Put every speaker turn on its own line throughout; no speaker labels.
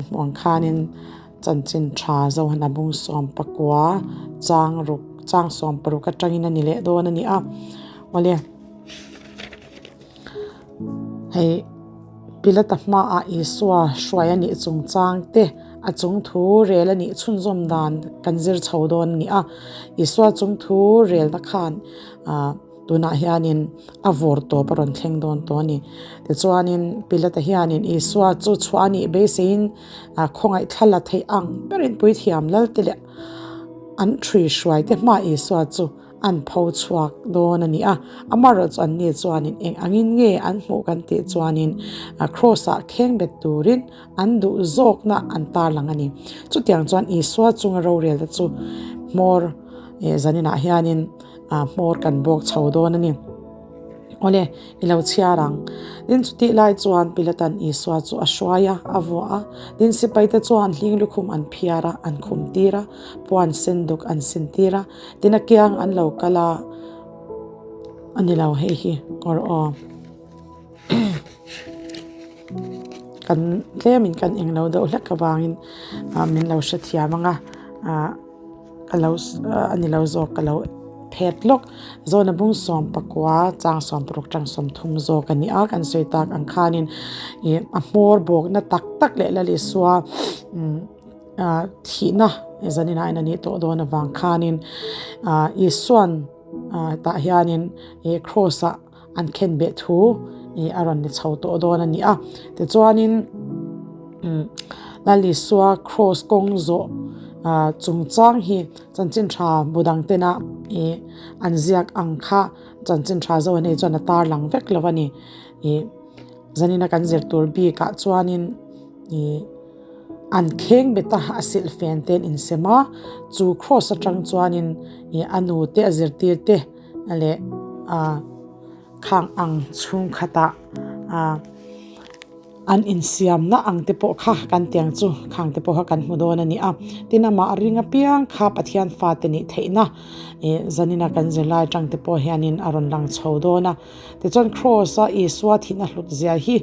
hmuh ang khanin chanchin tha Zohana bung 19 chang ruk chang 16 atangin a ni leh dawn a ni a. Awle hei Pilata hmaah Isua hruai a nih chungchang te a chung thu rel a nih chhunzawm dan kan zir chho dawn a ni a. Isua chung thu relna khan ah. Tunah hianin a vawr tawp a rawn thleng dawn tawh a ni. Tichuanin Pilata hianin Isua chu chhuah a nih beiseiin khawngaih thla la theih ang berin puithiam lalte leh an ṭhui hruaite hmaah Isua chu an pho chhuak dawn a ni a. Amaherawhchu chu anni chuanin eng angin nge an hmuh kan tih chuanin Kraws-ah kheng bet turin an duh zawkna an tarlang a ni. Chutiang chuan Isua chunga rorelna chu hmawr zaninah hianin ah hmawr kan bawk chho dawn a ni. Awle, i lo chhiar ang. Tin, chutih lai chuan Pilatan Isua chu a hruai a, a vuah a. Tin, sipaite chuan hling lukhum an phiar a, an khum tir a, puan sen duk an sin tir a. Tin, a kiang an lo kal a, a ni lo hei hi, awr aw. Kan tlemin kan englo deuh hlek avangin min lo hrethiam ang a, ah. Ka lo a ni lo zawk ka lo phet lawk. Zawna bung 19 chang 60 tang 30 zawk a ni a kan sawi tak ang khanin ih a hmawr bawkna tak tak leh Lal Isua umm ah thihna zanin ah hian a nih tawh dawn avang khanin ah Isuan ah tah hianin ih cross ah an khen beh thu ih a rawn ni chho tawh dawn a ni a tichuanin umm Lal Isua cross kawng zawh ah chungchang hi chanchin tha bu dang tena ih an ziak ang kha chanchin tha zo an ei chuan a tar lang vek lo a ni ih zanina kan zir tur bikah chuanin ih an kheng bet a a silh fen te an insem a chu cross atang chuanin ih a nu te a zirtir te. leh ah khang ang chhungkhatah ah an insiamna ang te pawh kha kan tiang chu khang te pawh kha kan hmu dawn a ni a tin amah a ring apiang kha Pathian fate nih theihna ih zanina kan zirlai atang te pawh hianin a rawn lang chho dawn a tichuan kraws a Isua thihna hlut zia hi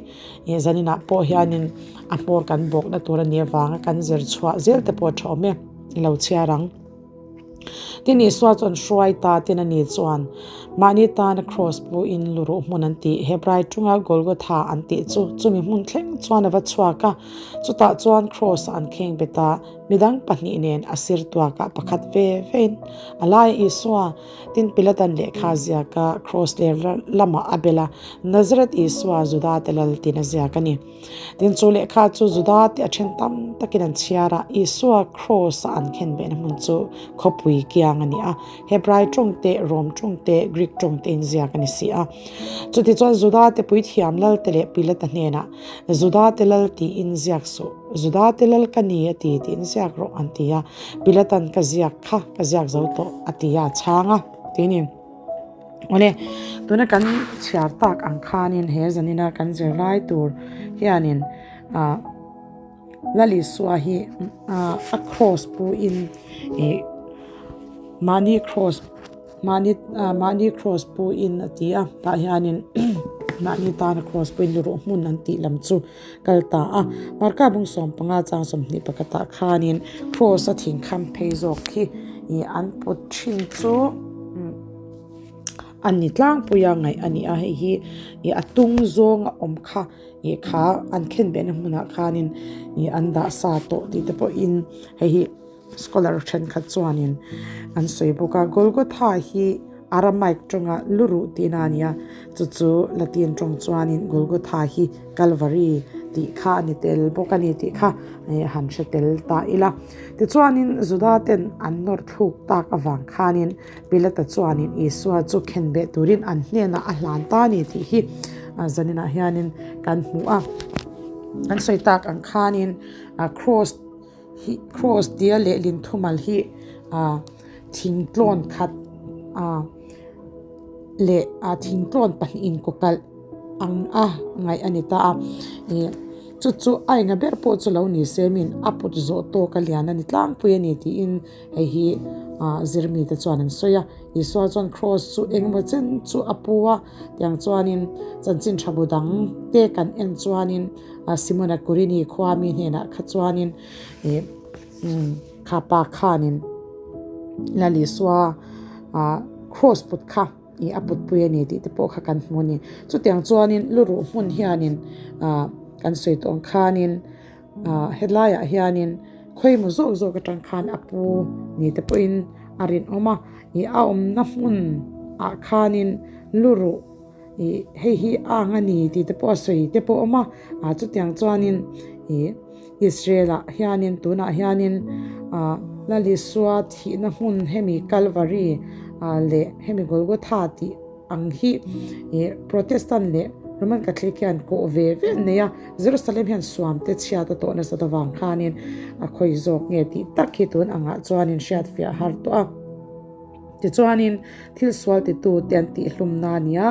ih zaninah pawh hianin a hmawr kan bawkna tur a nih avanga kan zir chhuah zel te pawh a tha awm e i lo chhiar ang. Tin, Isua chuan hruai ta tin a ni chuan, Mahni tana kraws pu in luruh hmun an tih, Hebrai ṭunga Golgotha an tih chu, chumi hmun thleng chuan a va chhuak a. Chutah chuan kraws ah an kheng bet a, midang pahnih nen a sir tuakah pakhat ve vein a lai a Isua, tin Pilatan lehkha ziak a, kraws ler lamah a bel a, Nazareth Isua, Juda te lal tin a ziak a ni. Tin, chu lehkha chu Juda te a then tam takin an chhiar a, Isua kraws-a an khen behna hmun chu khawpui kiang a ni a, Hebrai tawng te, Rom tawng te, Greek tawng te inziak a ni si a. Chutichuan Juda te puithiam lal te leh Pilata hnenah, Juda te lal tiin ziak suh, Juda te lal ka ni a ti tiin ziak rawh an ti a, Pilatan ka ziak kha ka ziak zo tawh a ti a, a chhang a, tinin. Awle, tuna kan chhiar tak ang khanin he zanina kan zirlai tur hianin ah Lal Isua hi ah a cross pu in ih mahni cross mahni ah mahni cross pu in a ti a tah hianin mahni tana cross pu in luruh hmun an tih lam chu kal ta a Marka bung 15 chang 21 ah khanin cross a thingkham phei zawk khi ih an put thin chu. A ni tlangpui a ngaih a ni a hei hi ih a tung zawng a awm kha ih kha an khen behna hmunah khanin ih an dah sa tawh tih te pawhin hei hi scholar thenkhat chuanin an sawi bawk a Golgotha hi Aramaic tawnga luruh tihna a ni a chu chu Latin tawng chuanin Golgotha hi Calvary tih kha a ni tel bawk a ni tih kha ih han hre tel ta ila tichuanin Juda ten an nawr thluk tak avang khanin. Pilata chuanin Isua chu khenbeh turin an hnenah a hlan ta a ni tih hi zaninah hianin kan hmu a. An sawi tak ang khanin cross hi cross tia lehlin thumal hi thingtlawn khat leh thingtlawn pahnih inkawkalh ang a ngaih a ni ta a. Chu chu a enga ber pawh chu lo ni se min a put zawh tawk a lian a ni tlangpui a ni tiin hei hi zirmite chuan an sawi a. Isua chuan kraws chu engemaw chen chu a pu a, tiang chuanin chanchin tha bu dang te kan en chuanin Simona Kurini khua mi hnenah kha chuanin ih kha pa khanin Lal Isua kraws put kha ih a putpui a ni tih te pawh kha kan hmu a ni. Chutiang chuanin lu ruh hmun hianin ah kan sawi tawh ang khanin ah helaiah hianin khawimaw zawk zawk atang khan a pu ni te pawhin a rinawm a, ih a awmna hmun ah khanin lu ruh ih hei hi a ang a ni tih te pawh a sawi te pawh a awm a, ah chutiang chuanin ih Israel ah hianin tunah hianin ah Lal Isua thihna hmun hemi Calvary ah leh hemi Golgotha tih ang hi ih Protestant leh Roman Catholic hian kawh ve ve an nei a, Jerusalem hian suam te chhiat a tawh nasat avang khanin a khawi zawk nge tih tak hi tun angah chuanin hriatfiah a har tawh a. Tichuanin thil sual titu te an tihhlumna a nia,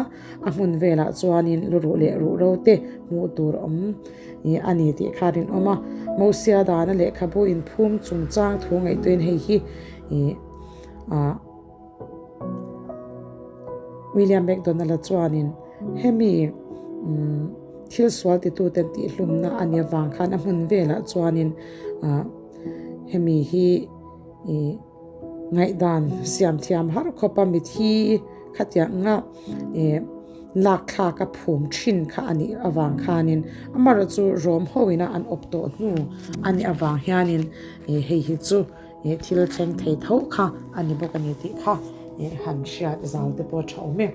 a hmun velah chuanin lu ruh leh ruh ro te hmuh tur awm a ni tih kha a rinawm a. Mosia dana lehkhabu inphum chungchang thu ngaihtuahin hei hi William MacDonald-a chuanin hemi thil sual titu te an tihhlumna a nih avang khan a hmun velah chuanin hemi hi ih Ngaihdan siam thiam har khawp a mithi khatiang nga ih lak thlak a phum thin kha a nih avang khanin amaherawhchu rawm ho ina an awp tawh hnu a nih avang hianin ih hei hi chu ih thil thleng thei tho kha a ni bawk a ni tih kha ih han hriat zau te pawh a tha awm e.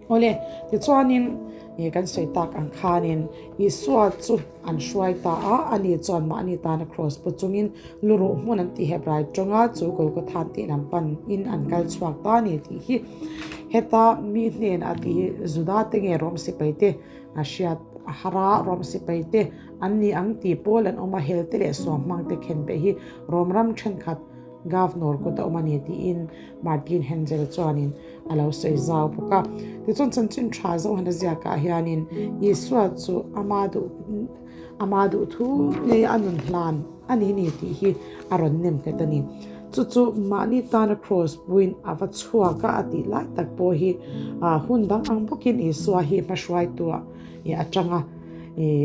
Awle, tichuanin ih kan sawi tak ang khanin Isua chu an hruai ta a, ani chuan mahni tana kraws pu chungin luruh hmun an tih Hebrai tawnga chu Golgotha an tih lam panin an kal chhuak ta a ni tih hi heta mi hnenah tih hi Juda te nge Rom sipai te a hriat a har a, Rom sipai te an ni ang tih pawl an awm a, hel te leh suamhmang te khenbeh hi Rom ram thenkhat Governor kut a awm a ni tiin Martin Henzel chuanin a lo sawi zau bawk a. Tichuan chanchin tha Zohana ziakah hianin Isua chu ama duh ama duh thu ngei a nun hlan a ni ni tih hi a rawn nem nghet a ni. Chu chu mahni tana kraws puiin a va chhuak a a tih lai tak pawh hi hun dang ang bawkin Isua hi hmahruaituah a tang a.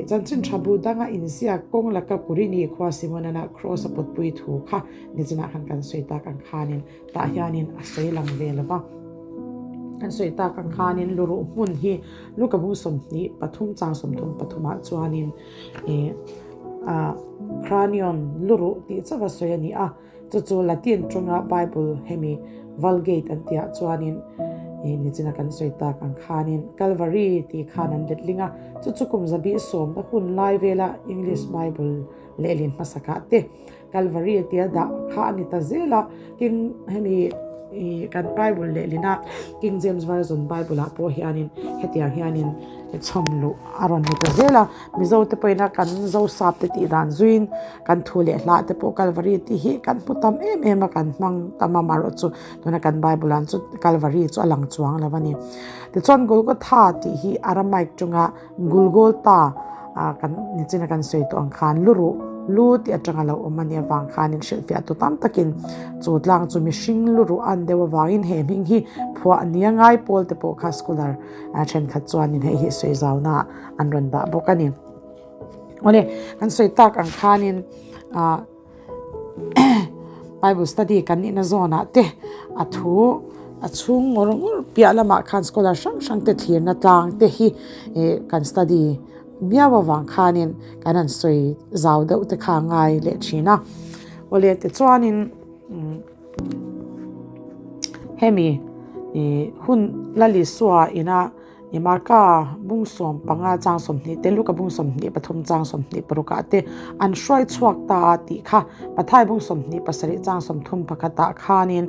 Chanchin tha bu danga inziak kawng laka Kurini khua Simonana kraws a putpui thu kha nichinah khan kan sawi tak ang khanin tah hianin a sawi lang ve lo va. Kan sawi tak ang khanin luruh hmun hi Luka bung 23 chang 33 ah chuanin Cranion luruh tih chauh a sawi a ni a. Chu chu Latin tawnga Bible hemi Vulgate an tihah chuanin nichina kan sawi tak ang khanin Calvary tih khan an letling a, chu chu kum zabi sawmna hun lai vela English Bible lehlin hmasakah te Calvary tia dah kha a ni ta zel a, King hemi kan Bible lehlina King James Version Bible ah pawh hianin hetiang hianin chhawm luh a rawn ni ta zel a. Mizo te pawhin a kan Zosap te tih dan zuiin kan thu leh hlah te pawh Kalvari tih hi kan hmu tam em em a, kan hmang tam a, amaherawh chu tuna kan Bible ah chu Kalvari chu a lang chuang lo a ni. Tichuan Golgotha tih hi Aramaic tawnga Gulgolta kan nichina kan sawi tawh ang khan luruh lu tih atanga lo awm a nih avang khanin hrilhfiah tu tam takin chu tlang chu mihring luruh an deuh avangin he hming hi phuah nia ngai pawl te pawh kha scholar thenkhat chuanin hei hi sawi zauna an rawn dah bawk a ni. Awle, kan sawi tak ang khanin ah Bible study kan nihna zawnah te a thu a chhung ngawr ngawr piah lamah khan scholar hrang hrang te thlirna tlang te hi ih kan study miau avang khanin kan han sawi zau deuh te kha a ngai leh thin a. Awle tichuanin umm hemi ih hun Lalisua ina. Marka bung 15 chang 20 te, Luka bung 23 chang 26 ah te an hruai chhuak ta a tih kha Mathai bung 27 chang 31 ah khanin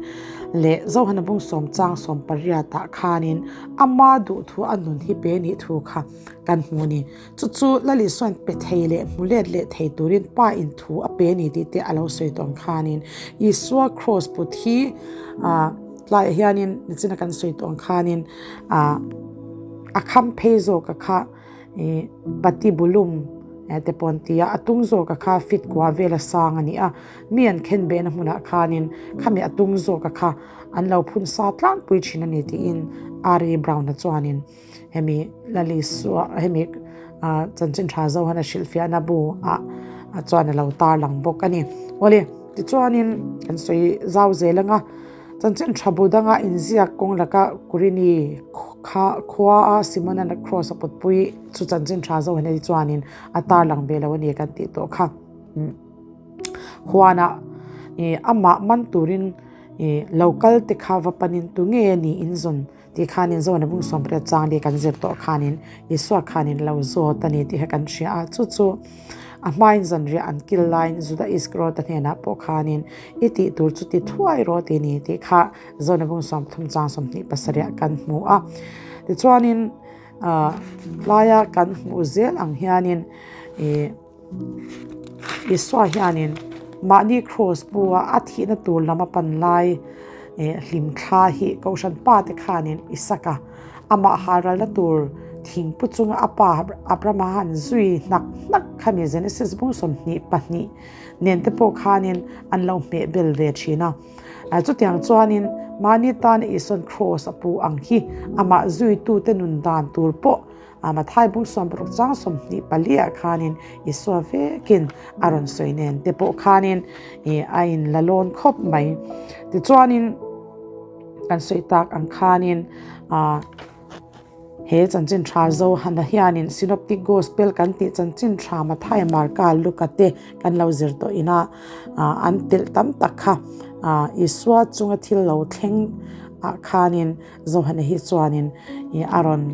leh Zohana bung 10 chang 18 ah khanin ama duh thu a nun hi pe nih thu kha kan hmu a ni. Chu chu Lali chuan pe thei leh hmu let leh thei turin Pa in thu a pe ni tih te a lo sawi tawh ang khanin Isua kraws put hi tlaiah hianin nichina kan sawi tawh ang khanin a kham phei zawk a kha patibulum. te pawh an ti a, a tung zawka kha feet kua vela sang a ni a, mi an khen behna hmunah khanin khami a tung zawka kha an lo phun sa tlangpui thin a ni tiin R.E. Brown-a chuanin hemi Lalisua hemi chanchin tha zo han a hrilhfiahna bu ah chuan a lo tarlang bawk a ni. Awle tichuanin kan sawi zau zel anga chanchin tha bu danga inziak kawng laka Kurini kha khua a Simon-a cross a putpui chu chanchin tha zo han chuanin a tarlang ve lo a ni kan tih tawh kha. Huanah amah man turin lo kal te kha va panin tu nge a ni inzawn Ti khanin zawn a bung sawmriat chang li kan zir tawh khanin Isua khanin lo zawt a ni tih kha kan hria a, chu chu a hmain zanriah an kil laiin Juda Iskariota hnenah pawh khanin i tih tur chu ti thuai rawh ti ni tih kha zawn a bung 30 chang 27 ah kan hmu a. Tichuanin tlaia kan hmuh zel ang hianin ih Isua hianin mahni kraws pu a a thihna tur lam a pan lai hlimthla hi Kohhran pa te khanin Isaka amah halralna tur thingpu chunga a pa Abrahama han zui hnak hnak khami Genesis bung 22 nen te pawh khanin an lo hmeh bel ve thin a. Chutiang chuanin mahni tana Isuan kraws a pu ang hi amah zuitute nun dan tur pawh A Mathai bung 60 chang 24 ah khanin Isua vekin a rawn sawi nen te pawh khanin a in la lawn khawp mai. Tichuanin kan sawi tak ang khanin he chanchin tha Johana hianin Synoptic Gospel kan tih chanchin tha Mathai, Marka, Luka te kan lo zir tawh ina an telh tam tak kha Isua chunga thil lo thleng ah khanin Johana hi chuanin a rawn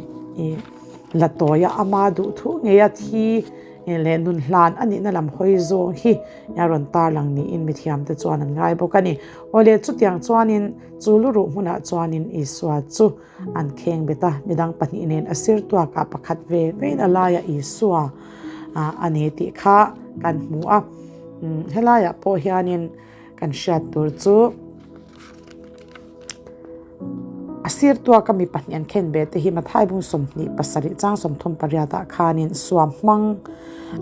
la tawi a, ama duh thu ngei a thi leh nun hlan a nihna lam hawi zawng hi a rawn tarlang niin mithiamte chuan an ngai bawk a ni. Awle chutiang chuanin chu luruh hmunah chuanin Isua chu an kheng bet a, midang pahnih nen a sir tuakah pakhat ve vein a laiah Isua a ni tih kha kan hmu a. Helaiah pawh hianin kan hriat tur chu. A sir tuaka mi pahnih an khen ve te hi Mathai bung 27 chang 38 ah khanin suam hmang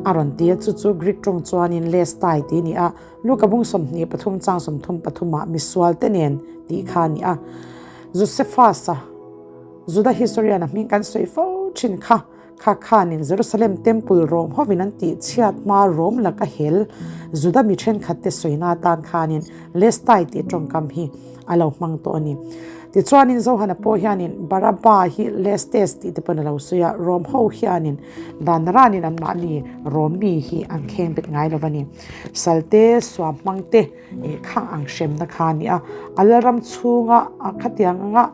a rawn ti a, chu chu Greek tawng chuanin lestai tih a ni a, Luka bung 23 chang 33 ah misual te nen tih kha a ni a. Josephus-a Juda historian a hming kan sawi fo thin kha. Kha khanin Jerusalem Temple Rom hovin an tih chhiat hma Rom laka hel Juda mi thenkhatte sawina atan khanin Lestai tih tawngkam hi a lo hmang tawh a ni. Tichuanin Johana pawh hianin Barabba hi Lestes tih te pawn a lo sawi a, Rom ho hianin dan ranin anmahni Rom mi hi an kheng bet ngai lo va ni. Salte, suam hmangte khang ang hremna kha a ni a, a lalram chhunga khatiang anga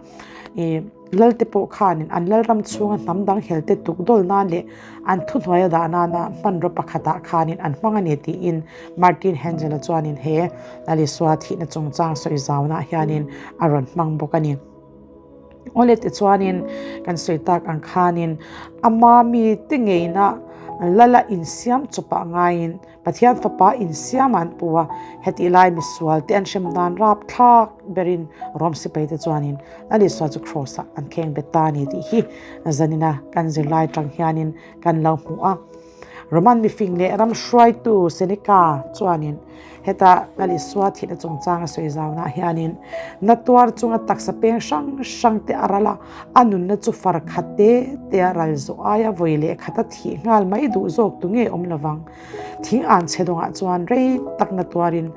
ih. Lalte pawh khanin an lalram chhunga hnam dang helte tukdawl nan leh an thuhnuaia dah nana hmanraw pakhatah khanin an hmang a ni tiin Martin Hengel-a chuanin he Lalisua thihna chungchang sawi zaunah hianin a rawn hmang bawk a ni. Awle tichuanin kan sawi tak ang khanin ama mite ngeina lala insiam chawpah ngaiin Pathian Fapa insiam an pu a, hetih lai misual te an hrem dan rapthlak berin Rom sipai te chuanin Lal Isua chu Kraws ah an kheng bet ta a ni tih hi zanina kan zirlai tang hianin kan lo hmu a. Roman mifing leh ram hruaitu Seneca chuanin heta Lal Isua thihna chungchang a sawi zaunah hianin na tuar chunga taksa peng hrang hrang te a ral a, A nunna chu far khat te te a ral zawh aia vawi leh khat a thih nghal mai duh zawk tu nge awm lovang. Thing an chhe dawngah chuan rei tak na tuarin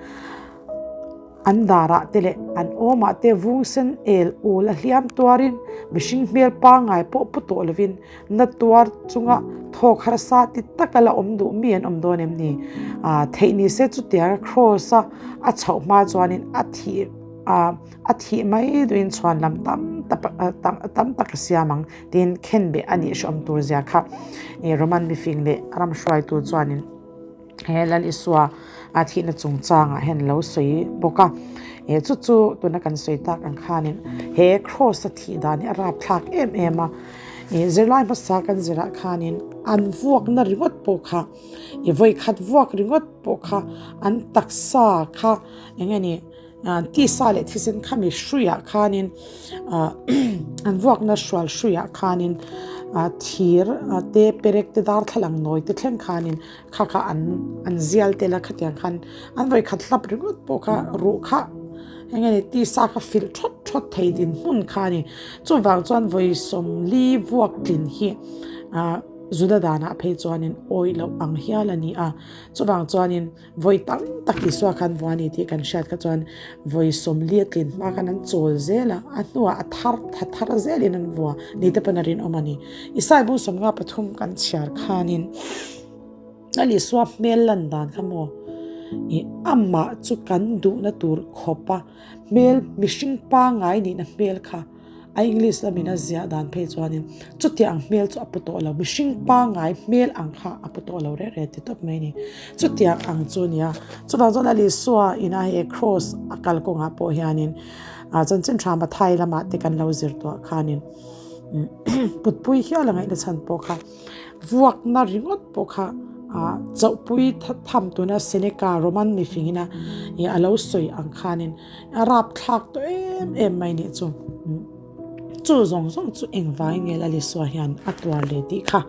an darah te leh an awmah te vung sen el ul a hliam tuarin mihring hmel pangngai pawh pu tawh lovin na tuar chunga thawk harsa ti taka la awm duh mi an awm dawn em ni? Theih ni se chutianga kraws a a chhoh hma chuanin a thih a. A thih mai duhin chhuan lam tam tam tak a siam ang tiin khenbeh a nih hreawm tur zia kha Roman mifing leh ram hruaitu chuanin he Lal Isua a thihna chungchangah hian lo sawi bawk a. Chu chu tuna kan sawi tak ang khanin he kraws a thih dan hi a rapthlak em em a. Zirlai hmasa kan zirah khanin an vuakna ringawt pawh kha i vawikhat vuak ringawt pawh kha an taksa kha eng nge ni Tisa leh thisen khami hruiah khanin an vuakna hrual hruiah khanin. Thir te perek te darthlalang nawi te thleng khanin kha kha an an zial tel a khatiang khan an vawi khat hlap ringawt pawh kha ruh kha eng nge ni tisa kha filh thawt thawt thei din hmun kha a ni chuvang chuan vawi sawmli vuak tlin hi ah Juda danah phei chuanin awih loh ang hial a ni a chuvang chuanin. Vawi tam tak Isua khan vua ni tih kan hriat kha chuan vawi sawmli a tlin hma khan an chawl zel a, a hnuah a thar tha thar zelin an vua ni te pawn a rinawm a ni. Isai bung sawmnga pathum kan chhiar khanin Lal Isua hmel lan dan kha maw ih amah chu kan duhna tur khawpa hmel mihring pangai nihna hmel kha A English lamin a ziah dan phei chuanin chutiang ang hmel chu a pu tawh lo, mihring pangngai hmel ang kha a pu tawh lo reh reh ti tawp mai a ni. Chutiang ang chu a ni a, chuvang chuan a Isua ina hei cross a kal kawngah pawh hianin chanchin tha Mathai lamah te kan lo zir tawh khanin putpui hial a ngaihna chhan pawh kha vuakna ringawt pawh kha chauhpui tham tuna Seneca Roman mifingina a lo sawi ang khanin A rapthlak tawh em em mai nih chu. Chu zawng zawng chu engvangin nge Lalisua hian a tuar leh tih kha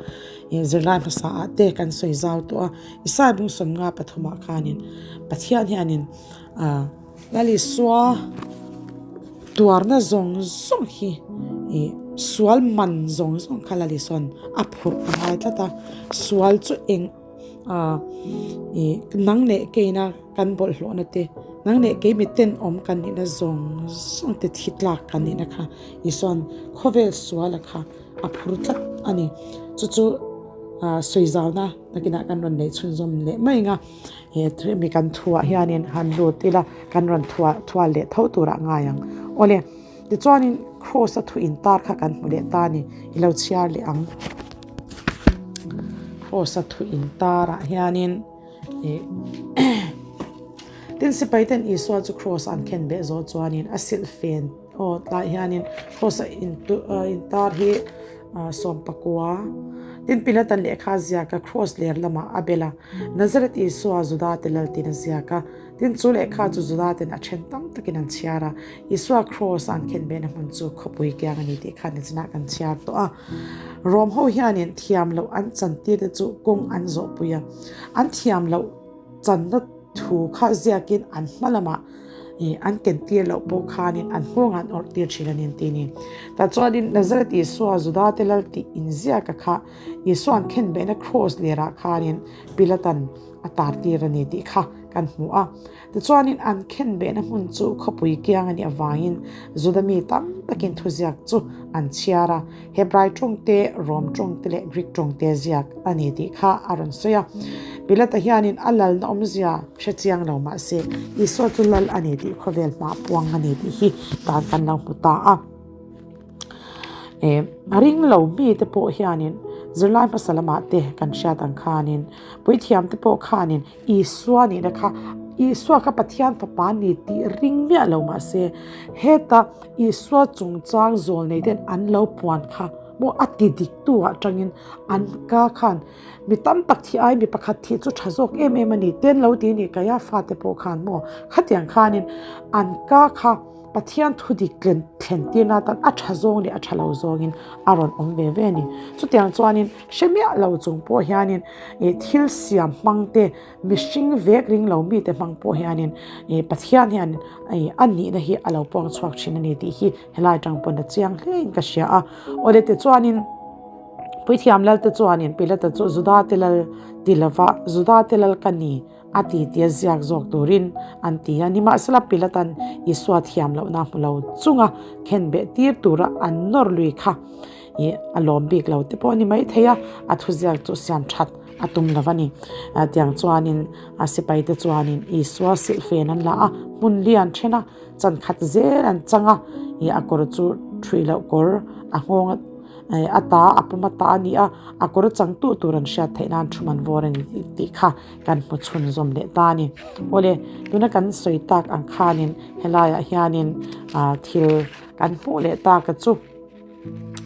zirlai hmasa ah te kan sawi zau tawh a. Isai bung sawmnga pathumah khanin Pathian hianin Lalisua tuarna zawng zawng hi sual man zawng zawng kha Lalisua'n a phurh a ngai tlat a. Sual chu eng nang leh keina kan bawlhhlawhna te, nang leh kei mi tenawm kan nihna zawng zawng te thi tlak kan nihna kha Isua'n khawvel suala kha a phur tlat a ni. Chu chu sawi zauna nakinah kan rawn neih chhunzawm leh mai ang a, he mi kan thuah hianin han lut ila kan rawn thuah thual leh tho turah ngai ang. Awle, tichuanin Kraws-a thu intar kha kan hmu leh ta a ni, i lo chhiar leh ang. Kraws-a thu intarah hianin. Tin, sipai ten Isua chu kraws an khen beh zawh chuanin a silh fen aw tlaiah hianin kraws a intar hi sawmpakua. Tin, Pilatan lehkha a ziak a, kraws ler lamah a bel a, Nazareth Isua Juda te lal tiin a ziak a. Tin, chu lehkha chu Juda ten a then tam takin an chhiar a, Isua kraws an khen behna hmun chu khawpui kiang a ni tih kha nichinah kan chhiar tawh a. Rom ho hianin thiam loh an chantir te chu kawng an zawhpui a, an thiam loh channa thu kha ziakin an hma lamah ih an ken tir loh pawh khanin an nghawngah an awrh tir thin a ni an ti a ni. Tah chuanin Nazareth Isua Juda te lal tih inziaka kha Isua'n khenbehna kraws lerah khanin Pilatan a tar tir a ni tih kha kan hmu a. Tichuanin an khenbehna hmun chu khawpui kiang a nih avangin Juda mi tam takin thuziak chu an chhiar a, Hebrai tawng te, Rom tawng te leh Greek tawng te ziak a ni tih kha a rawn sawi a. Pilata hianin a lalna awmzia hre chiang lo mah se, Isua chu lal a ni tih khawvel hma puang a ni tih hi tan kan lo hmu ta a. A ring lo mite pawh hianin zirlai hmasa lamah te kan hriat ang khanin puithiamte pawh khanin Isua nihna kha Isua kha Pathian fapa ni tih ring miah lo mahse heta Isua chungchang zawl nei ten an lo puan kha maw a ti dik tu ah tangin an ka khan mi tam tak thi ai mi pakhat thih chu tha zawk em em a ni ten lo ti ni Kaiafa te pawh khan maw khatiang khanin an ka kha Pathian thu dik tlen thlen tirna atan a tha zawng leh a tha lo zawngin a rawn awm ve ve a ni. Chutiang chuanin hre miah lo chung pawh hianin ih thil siam hmang te, mihring vek ring lo mite hmang pawh hianin ih Pathian hian ih a nihna hi a lo puang chhuak thin a ni tih hi helai atang pawn a chiang hlein ka hria a. Awle tichuanin Puithiam Lalte chuanin Pilata chu Juda te lal ti lova Juda te lal ka ni. A ti tia ziak zawk turin an ti a. Nimahsela Pilatan Isua thiam lohna hmu lo chunga khenbeh tir tura an nawr lui kha i a lawm bik lo te pawh a ni maithei a, a thuziak chu siam that a tum lo a ni. Tiang chuanin a sipaite chuanin Isua silhfen an la a, hmun lian then a, chan khat zel an chang a, i a kawr chu ṭhuih loh kawr a nghawng a. A ta a pum a ta a ni a, a kawr changtu tur an hriat theih nan thu man vawr a ni tih kha kan hmu chhunzawm leh ta a ni. Awle, tuna kan sawi tak ang khanin helaiah hianin thil kan hmuh leh tak a chu.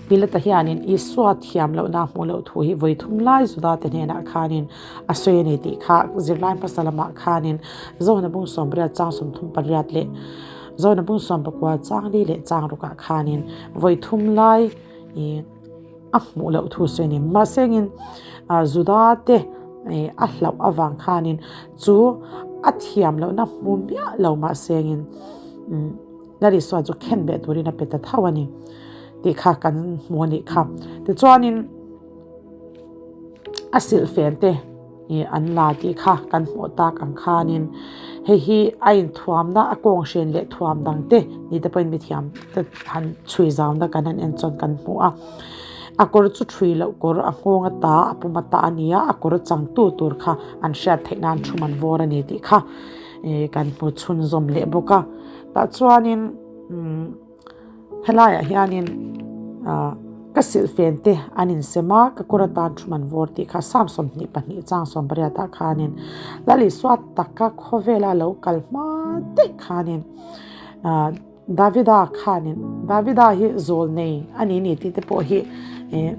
Pilata hianin Isua thiam lohna hmuh loh thu hi vawi thum lai Juda te hnenah khanin a sawi a ni tih kha zirlai hmasa lamah khanin Zohna bung sawmriat chang 38 leh Zohna bung 19 chang li leh chang rukah khanin vawi thum lai ih. a hmuh loh thu sawi a ni. Mahsengin Juda te a hlauh avang khanin chu a thiam lohna hmu miah lo mahsengin Lalisua chu khen beh turin a pe ta tho a ni tih kha kan hmu a nih kha. Tichuanin a silhfen te an la tih kha kan hmuh tak ang khanin hei hi a inthuamna a kawng hren leh thuam dang te ni te pawhin mithiam te han chhui zauna kan han en chuan kan hmu a. A kawr chu thui loh kawr a nghawng ata a pum ata a ni a, a kawr changtu tur kha an hriat theih nan thu man vawr a ni tih kha kan hmu chhunzawm leh bawk a. Tah chuanin umm helaiah hianin ah ka silhfen te an insem a ka kawr atan thu man vawr tih kha Psalm 22 chang 18 ah khanin Lal Isua taka khawvela lo kal hma daih khanin ah Davida khanin Davida hi zawl nei a ni ni tih te pawh hi eh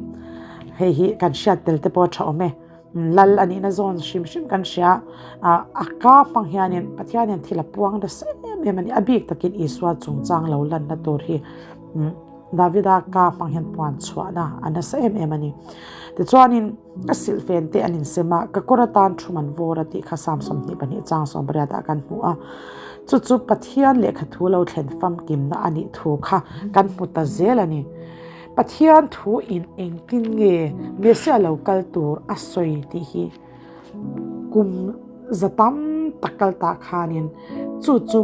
hei hi kan hriat tel te pawh a tha awm e. Lal a nihna zawn hrim hrim kan hria a, a ka hmang hianin Pathianin thil a puang nasa em em a ni. A bik takin Isua chungchang lo lanna tur hi Davida ka hmang hian puan chhuahna a nasa em em a ni. Tichuanin ka silhfen te an insem a, ka kawr atan thum an vawr a tih kha Psalm 22 chang 18 ah kan hmu a. Chu chu Pathian lehkha thu lo thlen famkimna a nih thu kha kan hmu ta zel a ni. Pathian thu in engtin nge Messiah lo kal tur a sawi tih hi kum za tam tak kal tah khanin chu chu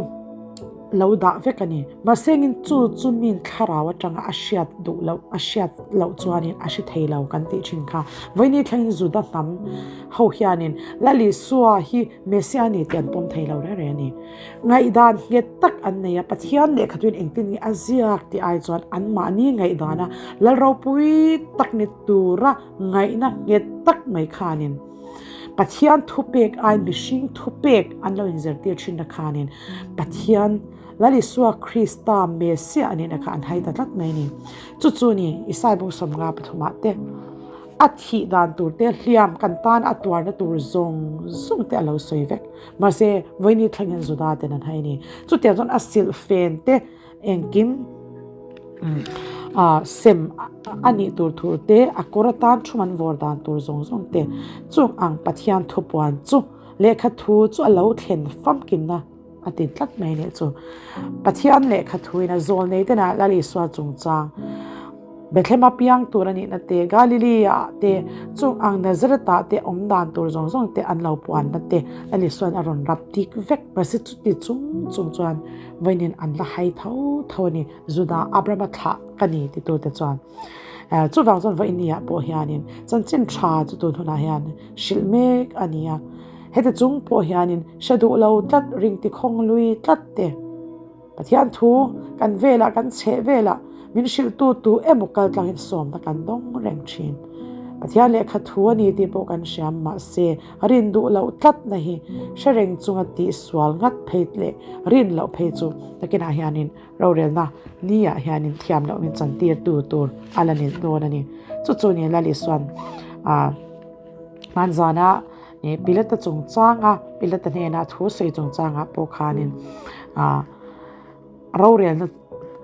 lo dah vek a ni. Mahsengin chu chu min thlarau atanga a hriat duh loh a hriat loh chuanin a hre thei lo kan tih thin kha. Vawiini thlengin Juda hnam ho hianin Lal Isua hi Messiah a ni tih an pawm thei lo reng reng a ni. Ngaihdan nghet tak an nei a, Pathian lehkha tuin engtin nge a ziak tih ai chuan anmahni ngaihdana lal ropui tak ni tura ngaihna nghet tak mai khanin Pathian thupek ai mihring thupek an lo inzirtir thinna khanin Pathian Lal Isua Krista Messiah a nihna kha an hai ta tlat mai a ni. Chu chu ni Isai bung 53 ah te a thih dan tur te hliam kan tan a tuarna tur zawng zawng te a lo sawi vek. Mahse, vawiini thlengin Juda ten an hai a ni. Chutiang chuan a silhfen te engkim sem a nih tur thu te, a kawr atan thum an vawr dan tur zawng zawng te, chung ang Pathian thupuan chu lehkha thu chu a lo thlen famkimna a ti tlat mai nih chu. Pathian lehkha thuin a zawl nei tena Lal Isua chungchang Bethlehem a piang tur a nihna te, Galilee-ah te, chung ang Nazareth-ah te awm dan tur zawng zawng te an lo puanna te Lal Isua'n a rawn rap dik vek. Mahse chuti chung chung chuan vawiin an la hai tho tho a ni, Juda Abrahama thlah ka ni titute chuan. Chuvang chuan vawiinniah pawh hianin chanchin tha chu tun hunah hian hrilh mek a ni a. Heti chung pawh hianin hre duh lo tlat, ringti khawng lui tlat te, Pathian thu kan velah kan chheh velah min hrilhtu tu emaw kal tlangin sawmna kan dawng reng thin. Pathian lehkha thu a ni tih pawh kan hriam mahse rin duh loh tlatna hi hre reng chunga tih sual ngat phei leh rin loh phei chu nakinah hianin rorelna ni ah hianin thiam loh min chantir tu tur a la ni dawn a ni. Chu chu ni Lal Isuan ah hmanzana Pilata chungchanga Pilata hnena thu sawi chungchangah pawh khanin ah rorelna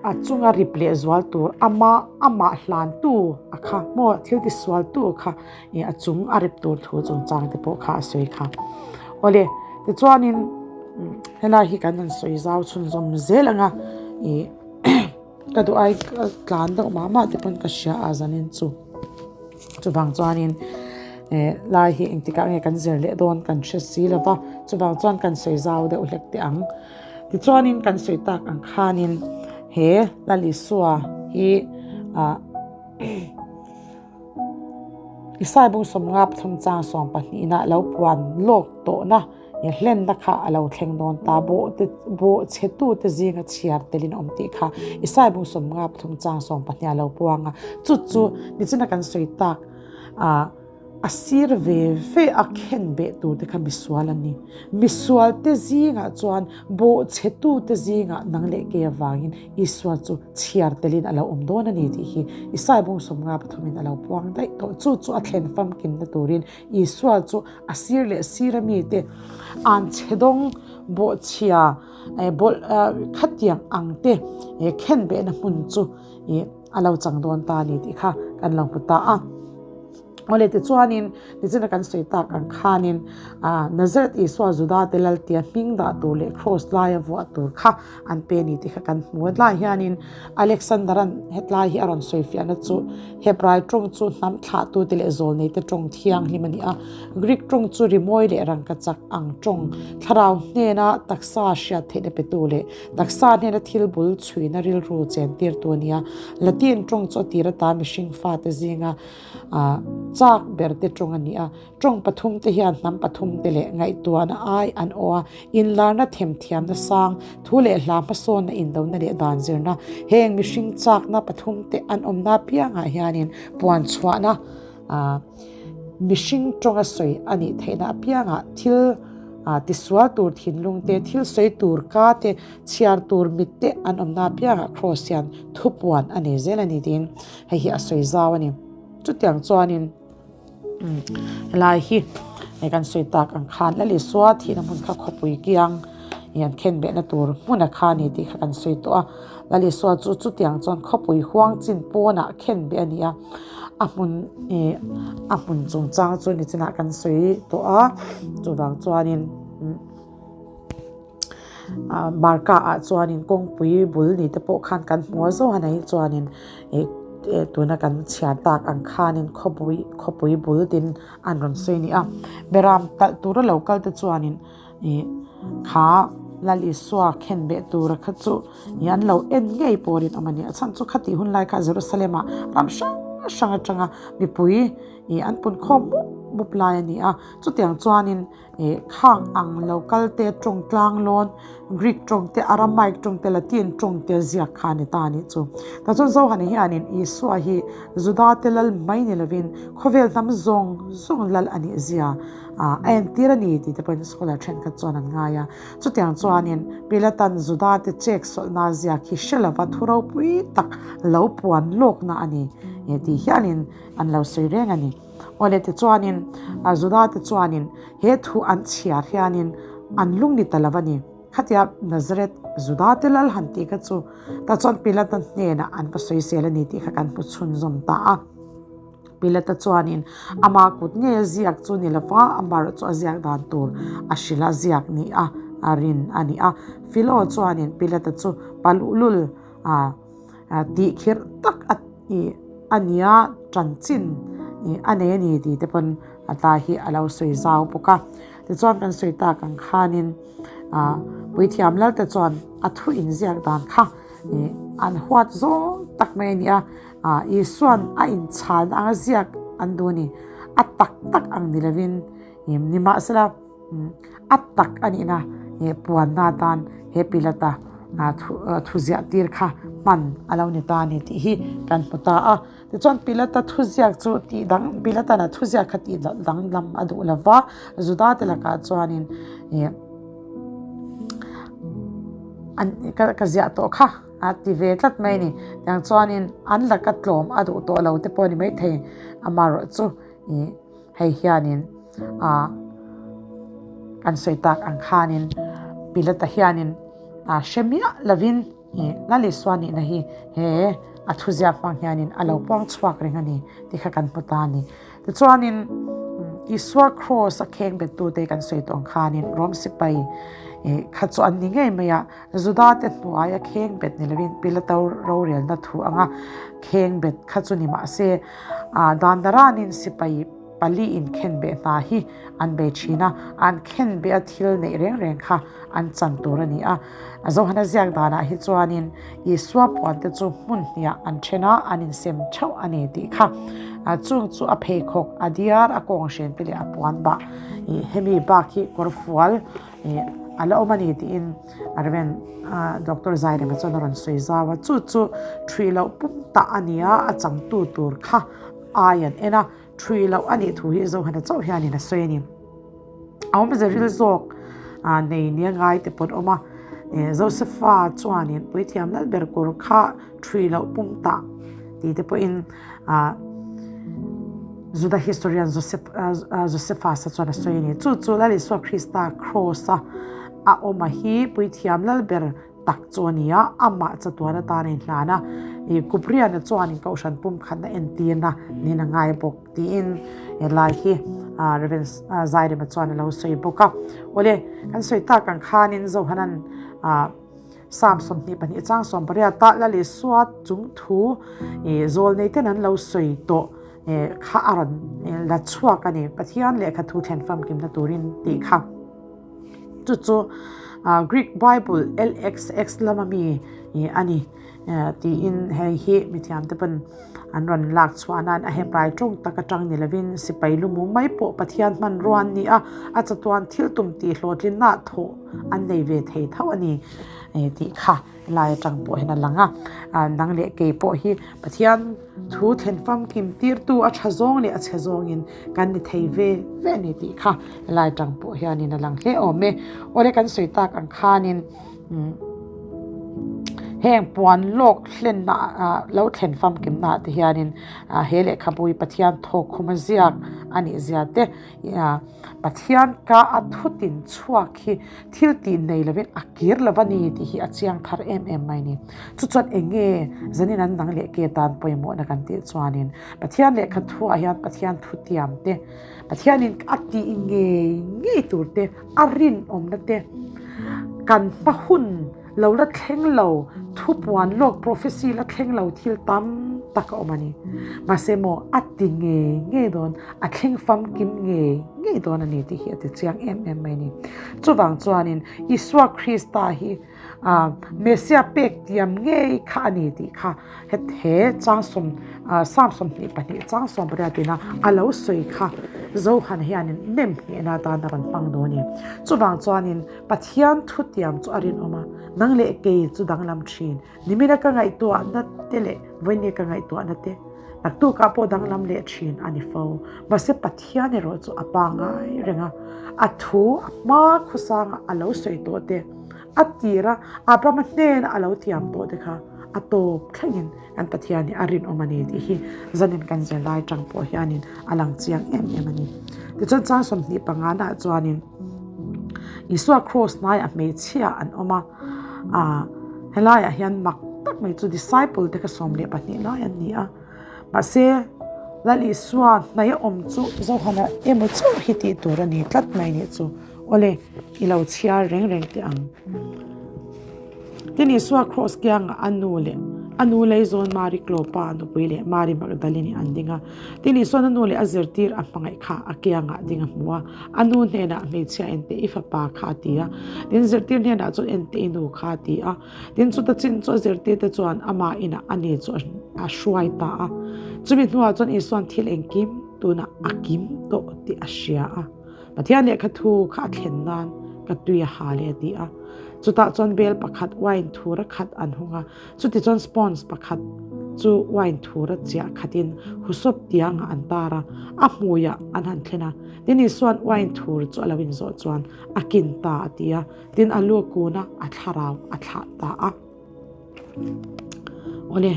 a chunga rip leh zual tur ama amah hlantu a kha maw thil ti sual tu kha ih a chung a rip tur thu chungchang te pawh kha a sawi kha. Awle tichuanin helai hi kan han sawi zau chhunzawm zel ang a ih ka duh ai ka tlan deuh mah mah te pawn ka hria a zanin chu. Chuvang chuanin eh lai hi engtikah nge kan zir leh dawn kan hre si lo va, chuvang chuan kan sawi zau deuh hlek teh ang. Tichuanin kan sawi tak ang khanin he Lal Isua hi ah Isai bung 53 chang 12 lo puan lawk tawhna He hlenna kha a lo thleng dawn ta, bawh chhetute zinga chhiar telin a awm tih kha Isai bung 53 chang 12 a lo puang a. Chu chu nichina kan sawi tak a sir ve ve a khen beh tur te kha misual an ni. Misualte zingah chuan bawh chhetute zingah nang leh kei avangin Isua chu chhiar telin a lo awm dawn a ni tih hi Isai bung 53 in a lo puang daih tawh. Chu chu a thlen famkimna turin Isua chu A sir leh sir a mite an chhe dawng bawhchhia bawlh khatiang ang te khen behna hmun chu ih a lo chang dawn ta a ni tih kha kan lo hmu ta a. Awle tichuanin nichina kan sawi tak ang khanin Nazareth Isua Juda te lal tia hming dah tur leh kraws laia vuah tur kha an pe a ni tih kha kan hmu a. Tlaiah hianin Alexander-a'n hetlai hi a rawn sawi fiahna chu Hebrai tawng chu hnam thlahtute leh zawlneite tawng thianghlim a ni a, Greek tawng chu rimawi leh rangkachak ang tawng, thlarau hnena taksa hriat theihna petu leh Taksa hnena thil bul chhuina rilru chentirtu a ni a, Latin tawng chu a tir ata mihring fate zinga chak berte tawng a ni a. Tawng pathumte hian hnam pathumte leh ngaihtuahna ai an aw a, inlarna themthiamna sang, thu leh hla hmasawnna indona leh dan zirna, heng mihring chakna pathumte an awmna apiangah hianin puan chhuahna Mihring tawnga sawi a nih theihna apiangah thil tisual tur thinlung te, thil sawi tur ka te, chhiar tur mit te an awmna apiangah Kraws hian thupuan a nei zel a ni tiin hei hi a sawi zau a ni. Chutiang chuanin helai hi hei kan sawi tak ang khan Lal Isua thihna hmun kha khawpui kiang ih an khenbehna tur hmuna kha a ni tih kha kan sawi tawh a. Lal Isua chu chutiang chuan khawpui huang chin pawnah khenbeh a ni a. A hmun ih a hmun chungchang chu nichinah kan sawi tawh a chuvang chuanin ah marka ah chuanin kawngpui bul ni te pawh khan kan hmu a zawng a nei chuanin ih tuna kan chhiar tak ang khanin khawpui khawpui bul tin an rawn sawi a ni a beram talh tura lo kal te chuanin ih kha Lal Isua khenbeh tura kha chu ih an lo en ngei pawhin awm a ni. A chhan chu khatih hun lai kha Jerusalem ah ram hrang hrang atanga mipui ih an pun khawm mup mup lai a ni a. Chutiang chuanin ih khang ang lo kal te tawng tlang lawn Greek tawng te Aramaic tawng te Latin tawng te ziak kha a ni ta a nih chu. Tah chuan Zohana hianin Isua hi Juda te lal mai ni lovin khawvel hnam zawng zawng lal a nih zia A entir a ni tih te pawhin scholar thenkhat chuan an ngai a. Chutiang chuanin Pilatan Juda te chek sawlhna ziak hi hre lova thu ropui tak lo puan lawkna a ni tih hialin an lo sawi reng a ni. Awle tichuanin Juda te chuanin he thu an chhiar hianin an lung ni ta lo a ni. Khatia Nazareth Juda te lal han tih kha chu tah chuan Pilata hnenah an va sawisel a ni tih kha kan hmu chhunzawm ta a. Pilata chuanin ama kut ngei a ziak chu ni lova, amaherawhchu chu a ziak dan tur a hrilh a ziak ni a a rin a ni a. Philo chuanin Pilata chu paluhlul a tih khirh tak a a nia chanchin a nei a ni tih te pawn a tlai hi a lo sawi zau bawk a. Tichuan kan sawi tak ang khanin puithiam lalte chuan a thu inziak dan kha an huat zawng tak mai a ni a. Isua'n a inchhalna anga ziak an duh a ni. A tak tak ang ni lovin nimahsela a tak a nihna puanna atan he Pilata thuziah tir kha hman a lo ni ta a ni tih hi kan hmu ta a. Tichuan Pilata thuziak chu tih dang Pilata'n a thuziak kha tih danglam a duh lo va, Juda te lakah chuanin ka ziah tawh kha. A ti ve tlat mai a ni. Tiang chuanin an laka tlawm a duh tawh lo te pawh a ni maithei. Amaherawh chu ih hei hianin ah kan sawi tak ang khanin Pilata hianin ah hre miah lovin ih Lal Isua nihna hi he a thuziak hmang hianin a lo puang chhuak reng a ni tih kha kan hmu ta a ni. Tichuanin Isua Kraws a kheng bettute kan sawi tawh ang khanin Rom sipai kha chu an ni ngei mai a, Juda te hnuaia kheng bet ni lovin Pilato rorelna thu anga kheng bet kha chu ni mah se, dan daranin sipai pali in khen beh hna hi an bei thin a, an khen beh a thil neih reng reng kha an chan tur a ni a. Johana ziak danah hi chuanin Isua puante chu hmun hniah an then a, an insem theuh a ni tih kha. Chung chu a pheikhawk, a diar, a kawnghren te leh a puan bah hemi bak hi kawr fual a la awm a ni tiin Rev. Doctor Zairema chuan a rawn sawi zau a. Chu chu ṭhui loh pum tah a ni a, a changtu tur kha ai an en a, ṭhui loh a nih thu hi Zohana chauh hianin a sawi a ni. A awmze ril zawk nei nia ngai te pawh an awm a, Josepha chuanin puithiam lal ber kawr kha ṭhui loh pum tah tih te pawhin Juda historian Josephus-a chuan a sawi a ni. Chu chu Lal Isua Krista kraws-a a awm a hi puithiam lal ber. tak chu a ni a, amah chatuan atan a inhlan a, ih Kupriana chuanin Kohhran pumkhatna entirna niin a ngai bawk tiin helai hi Rev. Zairema chuan a lo sawi bawk a. Awle, kan sawi tak ang khanin Zohanan Psalm 22 chang 18 ah Lal Isua chung thu ih zawlnei ten an lo sawi tawh kha a rawn la chhuak a ni, Pathian lehkha thu thlen famkimna turin tih kha. Chu chu Greek Bible LXX lama mi a ni tiin hei hi mithiamte pawn an rawn lak chhuah nan a Hebrai tawng tak atang ni lovin sipai lumu mai pawh Pathian hmanrua an ni a, a chatuan thil tum tih hlawhtlinna thawh an nei ve thei tho a ni tih kha. Helai atang pawh hian a lang a, nang leh kei pawh hi Pathian thu thlen famkim tirtu a tha zawng leh a chhe zawngin kan ni thei ve ve a ni tih kha helai atang pawh hianin a lang hle awm e. Awle kan sawi tak ang khanin heng puan lawk hlenna lo thlen famkimna ah te hianin he lehkhabu hi Pathian thawkkhum a ziak a nih zia te Pathian ka a thutin chhuak hi thil tih nei lovin a kir lo a ni tih hi a chiang thar em em mai ni. Chu chuan eng nge zanin an dang leh ke tan pawimawhna kan tih chuanin Pathian lehkha thuah hian Pathian thutiam te, Pathianin a tih ngei ngei tur te, a rinawmna te, kan hma hun lo la thleng lo, thupuan lawk prophecy la thleng lo thil tam tak a awm a ni. Mahse maw a ti ngei ngei dawn, a thleng famkim ngei ngei dawn a ni tih hi a ti chiang em em mai a ni. Chuvang chuanin Isua Krista hi ah Messiah pek tiam ngei kha a ni tih kha he chang sawm ah Psalm 22 chang 18 ina a lo sawi kha Zohan hianin nem nghehna atan a rawn hmang dawn a ni. Chuvang chuanin Pathian thutiam chu a rinawm a, nang leh kei chu danglam thin. Nimina ka ngaihtuahna te leh vawinia ka ngaihtuahna te naktukah pawh danglam leh thin a ni fo. Mahse Pathian erawh chu a pangai reng a, a thu a hma khawsanga a lo sawi tawh te, a tira Abrahama hnena a lo tiam tawh te kha a tawp thlengin kan Pathian hi a rinawm a ni tih hi zanin kan zirlai tang pawh hianin a lang chiang em em a ni. Tichuan chang 25 naah chuanin Isua cross hnaiah hmeichhia an awm a, ah helaiah hian mak tak mai chu disciple te kha 12 lai an ni a, mahse Lal Isua hnaih a awm chu Zohana emaw chauh hi tih tur a ni tlat mai nih chu. Awle, i lo chhiar reng reng teh ang. Tin Isua cross kiangah a nu leh a nu Leizawn Mari Klopa nupui leh Mari Magdalene an ding a. Tin Isua'n a nu leh a zirtir a hmangaih kha a kiangah ding a hmu a. A nu hnenah hmeichhia enteh i fapa kha a ti a. Tin zirtir hnenah chuan enteh i nu kha a ti a. Tin chuta chin chu a zirtir te chuan amah inah a ni chu a hruai ta a. Chumi hnuah chuan Isua'n thil engkim tunah a kim tawh tih a hria a. Pathian lehkha thu kha a thlen nan ka tui a ha leh a ti a. Chutah chuan bel pakhat wine thura khat an hung a, chutichuan sponge pakhat chu wine thura chiah khatin husawp tiangah an tar a, a hmuiah an han thlen a. Tin Isua'n wine thur chu a lo inzawh chuan a kin ta a ti a, tin a lu kun a, a thlarau a thlah ta a. Awle,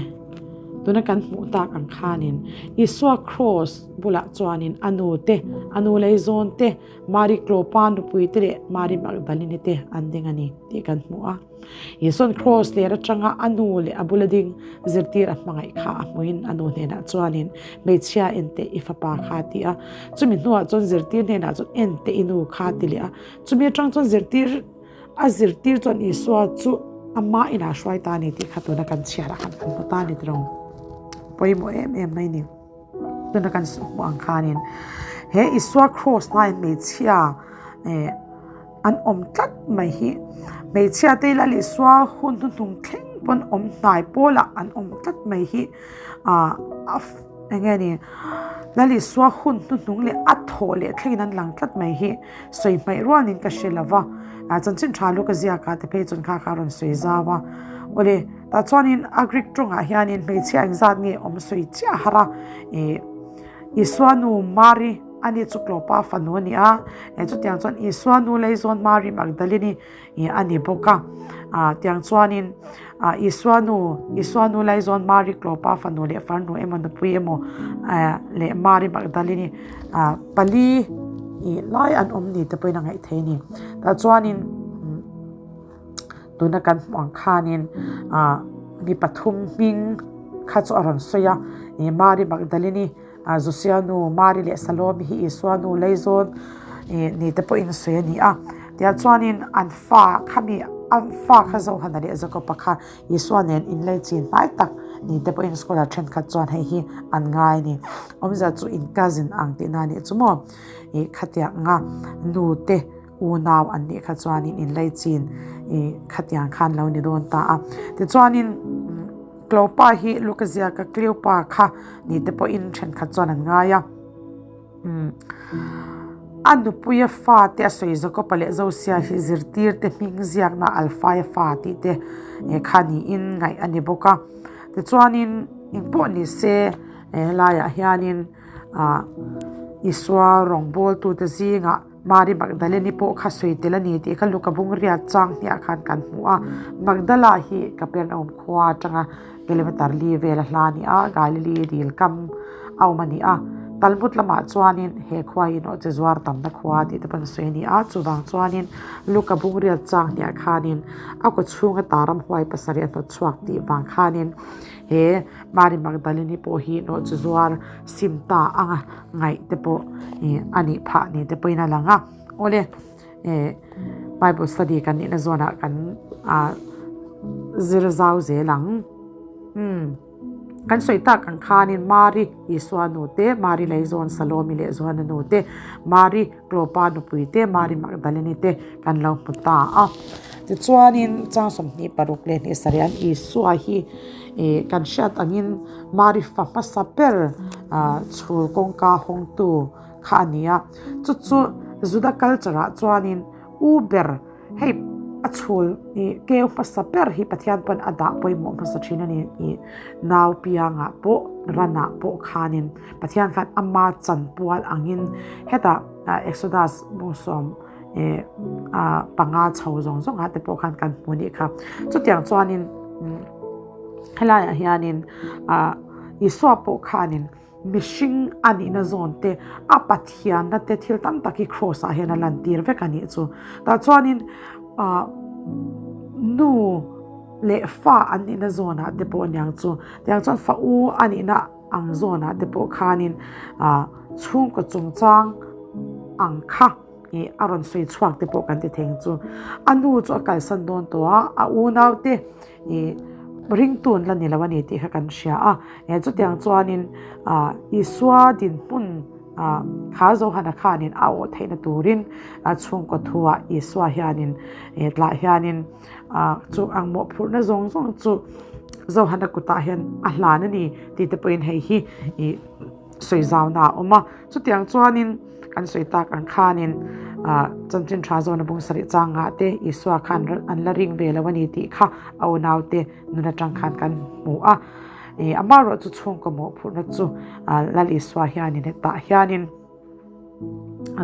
tuna kan hmuh tak ang khanin Isua Kraws bulah chuanin a nu te, a nu leizawn te, Mari Klopa nupui te leh Mari Magdalene te an ding a ni tih kan hmu a. Isua'n Kraws ler atanga a nu leh a bula ding zirtir a hmangaih kha a hmuhin a nu hnenah chuanin hmeichhia enteh i fapa kha a ti a. Chumi hnuah chuan zirtir hnenah chuan enteh i nu kha a ti leh a. Chumi atang chuan zirtir A zirtir chuan Isua chu ama inah hruai ta a ni tih kha tuna kan chhiar a khan kan hmu ta a ni tiraw. Pawimawh em em mai ni. Tuna kan hmuh ang khanin he Isua cross hmain hmeichhia eh an awm tlat mai hi hmeichhia te Lal Isua hun hnuhnung thleng pawn awm hnai pawlah an awm tlat mai hi ah a Eng nge ni? Lal Isua hun hnuhnung leh a thawh leh thlengin an lang tlat mai hi sawi hmaih rualin ka hre lo va. Chanchin tha lu ka ziak a ti phei chuan kha kha a rawn sawi zau a. Awle, tah chuanin a Greek tawngah hianin hmeichhia engzat nge awm sawi chiah har a. Ih, Isua nu Mari a ni chu Klopa fanu a ni a. Chutiang chuan Isua nu Leizawn Mari Magdalene-i Ih a ni bawk a, ah tiang chuanin ah Isua nu, Isua nu Laizawn Mari Klopa fanu leh farnu emaw nupui emaw ah leh Mari Magdalene ah pali ih lai an awm ni te pawhin a ngaih thei a ni. Tah chuanin. Tuna kan hmuh ang khanin mi pathum hming kha chu a rawn sawi a, Mari Magdalene-i, Josia nu Mari leh Salome hi Isua nu Leizawn ni te pawhin sawi a ni a. Tiah chuanin an fa khami an fa kha Johana leh Jakoba kha Isua nen inleichin hnai tak ni te pawhin scholar thenkhat chuan hei hi an ngai a ni. Awmzia chu in cousin ang tihna a nih chu maw? Ih khatianga nu te unau an nih kha chuanin inleichin ih khatiang khan lo ni dawn ta a. Tichuanin Klopa hi Luka ziaka Cleopa kha ni te pawhin thenkhat chuan an ngai a. A nupuia fa te a sawi Jakoba leh Josia hi zirtir te hming ziakna Alfaia fa tih te kha niin ngaih a ni bawk a. Tichuanin engpawh ni se helaiah hianin ah Isua rawngbawltute zingah Mari Magdalene-i pawh kha sawi tel a ni tih kha Luka bung riat chang hniah khan kan hmu a. Magdala hi Kapernaum khua atanga kilometer li vel a hla a ni a, Galili dil kam a awm a ni a. Talmud lamah chuanin he khua hi nawhchi zuar tamna khua tih te pawh an sawi a ni a. Chuvang chuanin Luka bung riat chang hniah khanin a kaw chhunga ta ramhuai pasarih a hnawt chhuak tih vang khanin he Mari Magdalene-i pawh hi nawhchi zuar sim ta anga ngaih te pawh ih a nih phah ni te pawhin a lang a. Awle eh Bible study kan nihna zawnah kan ah zir zau zel ang. Umm kan sawi tak ang khanin Mari Isua nu te, Mari Leizawn Salomi leh Johana nu te, Mari Klopa nupui te, Mari Magdalene te kan lo hmu ta a. Tichuanin chang 26 leh hnih sarih an Isua hi ih kan hriat angin Mari fa hmasa ber ah chhul kawngka hawngtu kha a ni a. Chu chu Juda culture ah chuanin u ber hei a chhul ih keu hmasa ber hi Pathian pawn a dah pawimawh hmasa thin a ni ih nau piangah pawh ranah pawh khanin Pathian khan ama chanpual angin hetah Exodus bawngsawm eh ah panga chho zawng zawng ah te pawh khan kan hmu nih kha. Chutiang chuanin helaiah hianin ah Isua pawh khanin mihring a nihna zawn te a Pathianna te thil tam tak hi cross ah hian a lantir vek a nih chu. Tah chuanin ah nu leh fa an nihna zawnah te pawh aniang chu tiang chuan fa u a nihna ang zawnah te pawh khanin ah chhungkaw chungchang ang kha ih a rawn sawi chhuak te pawh kan ti thei ang chu. A nu chu a kalsan dawn tawh a, a unau te ih ringtu an la ni lo a ni tih kha kan hria a. Eh chutiang chuanin ah Isua dinhmun ah kha Johana khanin a awh theihna turin a chhungkaw thuah Isua hianin eh tlah hianin ah chu ang mawhphurhna zawng zawng chu Johana kutah hian a hlan a ni tih te pawhin hei hi ih sawi zauna a awm a. Chutiang chuanin kan sawi tak ang khanin ah chanchin tha zawna bung sarih changah te Isua khan an la ring ve lo a ni tih kha a unaute nun atang khan kan hmu a. Ih amaherawh chu chhungkaw mawhphurhna chu ah Lal Isua hianin hetah hianin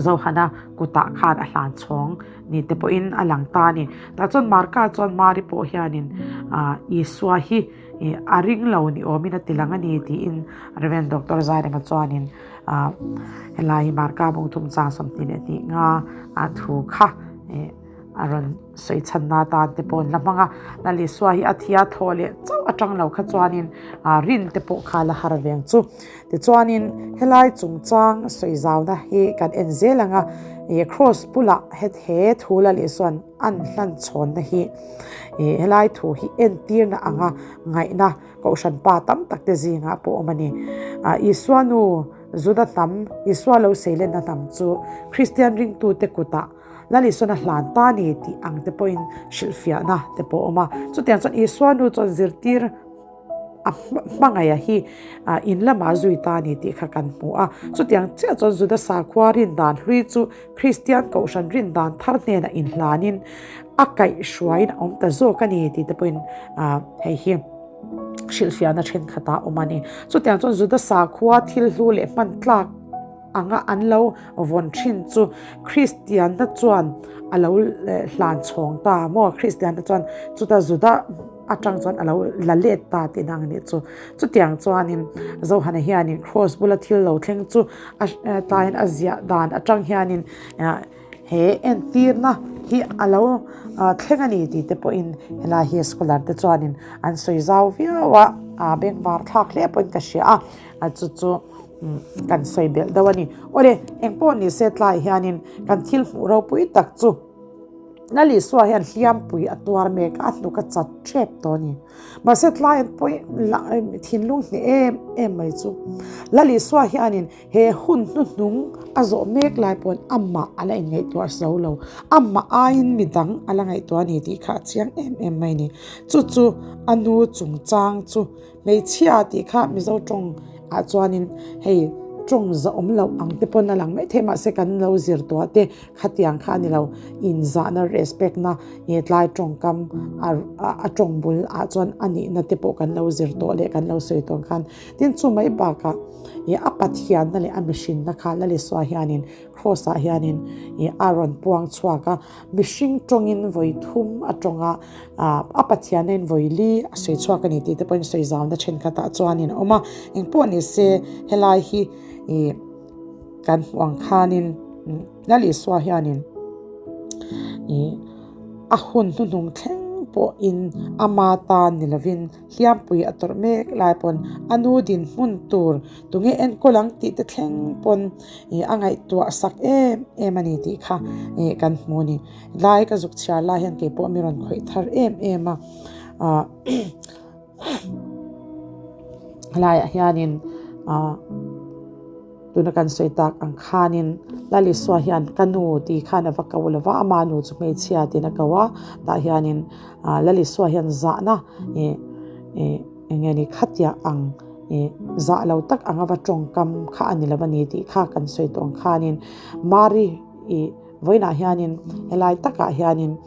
Johana kutah khan a hlan chhawng ni te pawhin a lang ta a ni. Tah chuan Marka chuan Mari pawh hianin ah Isua hi ih a ring lo ni awmin a ti lang a ni tiin Rev. Doctor Zairema chuanin ah helai hi Marka bung thum chang 22 nga a thu kha ih a rawn sawi chhanna atan te pawh an la hmang a. Lal Isua hi a thia thaw leh chauh atang lo kha chuanin ah rin te pawh kha la har ve ang chu. Tichuanin helai chungchang sawi zauna hi kan en zel ang a, ih cross bulah het he thu Lal Isua'n an hlan chhawnna hi ih helai thu hi entirna anga ngaihna kohhran pa tam tak te zingah pawh awm a ni. Ah Isua nu Juda hnam, Isua lo seilenna hnam chu Kristian ringtute kutah Lal Isua'n a hlan ta ni tih ang te pawhin hrilhfiahna te pawh a awm a. Chutiang chuan Isua nu chuan zirtir a hmangaih hi in lamah zui ta a ni tih kha kan hmu a. Chutiang chiah chuan Juda sakhua rin dan hlui chu Kristian kohhran rin dan thar hnenah inhlanin a kaihhruaiin a awm ta zawk a ni tih te pawhin hei hi hrilhfiahna thenkhat a awm a ni. Chutiang chuan Juda sakhua thil hlu leh hman tlak anga an lo vawn thin chu Kristianna chuan a lo hlan chhawng ta maw? Kristianna chuan chuta Juda atang chuan a lo la let ta tih nang anih chu. Chutiang chuanin Johana hianin cross bula thil lo thleng chu a tlaiin a ziah dan atang hianin. He entirna hi a lo thleng a ni tih te pawhin helai hi scholar te chuanin an sawi zau viau a, a bengvar thlak hle pawhin ka hria a, a chu chu kan sawi belh deuh a ni. Awle, engpawh ni se tlaiah hianin kan thil hmuh ropui tak chu Lalisua hian hliampui a tuar mek a, a hnuk a chat tep tawh a ni. Mahse tlai an pawi thinlung hneh em em mai chu Lalisua hianin He hun hnuhnung a zawh mek lai pawn amah a la inngaihtuah zo lo. Amah aiin midang a la ngaihtuah a ni tih kha a chiang em em mai a ni. Chu chu a nu chungchang chu hmeichhia tih kha Mizo tawng ah chuanin hei tawng zahawm loh ang te pawn a lang maithei mahse kan lo zir tuah te khatiang kha a ni lo. Inzahna respect na nge tlai tawngkam a tawng bul ah chuan a nihna te pawh kan lo zir tawh leh kan lo sawi tawh ang khan tin chu mai bakah Ih a Pathianna leh a mihrinna kha Lalisua hianin Kraws ah hianin ih a rawn puang chhuak a, mihring tawngin vawi thum a tawng a, ah a Pathianna in vawi li a sawi chhuak a ni tih te pawhin sawi zauna thenkhatah chuanin a awm a, engpawh ni se helai hi ih kan hmuh ang khanin Lalisua hianin ih a hun hnuhnung thleng pawhin ama tan ni lovin Hliampui a tawrh mek lai pawn a nu dinhmun tur tunge enkawl ang tih te thleng pawn ih a ngaihtuah sak em em a ni tih kha ih kan hmu a ni. Lai ka zuk chhiar lai hian kei pawh mi rawn khawih thar em em a, ah helaiah hianin ah. Tuna kan sawi tak ang khanin Lalisua hian ka nu tih khan a va ko lo va, ama nu chu hmeichhia tiin a ko a, tah hianin Lalisua hian zahna ih ih eng nge ni khatiah ang ih zah lo tak anga va tawngkam kha a ni lo a ni tih kha kan sawi tawh ang khanin Mari ih vawiinah hianin helai takah hianin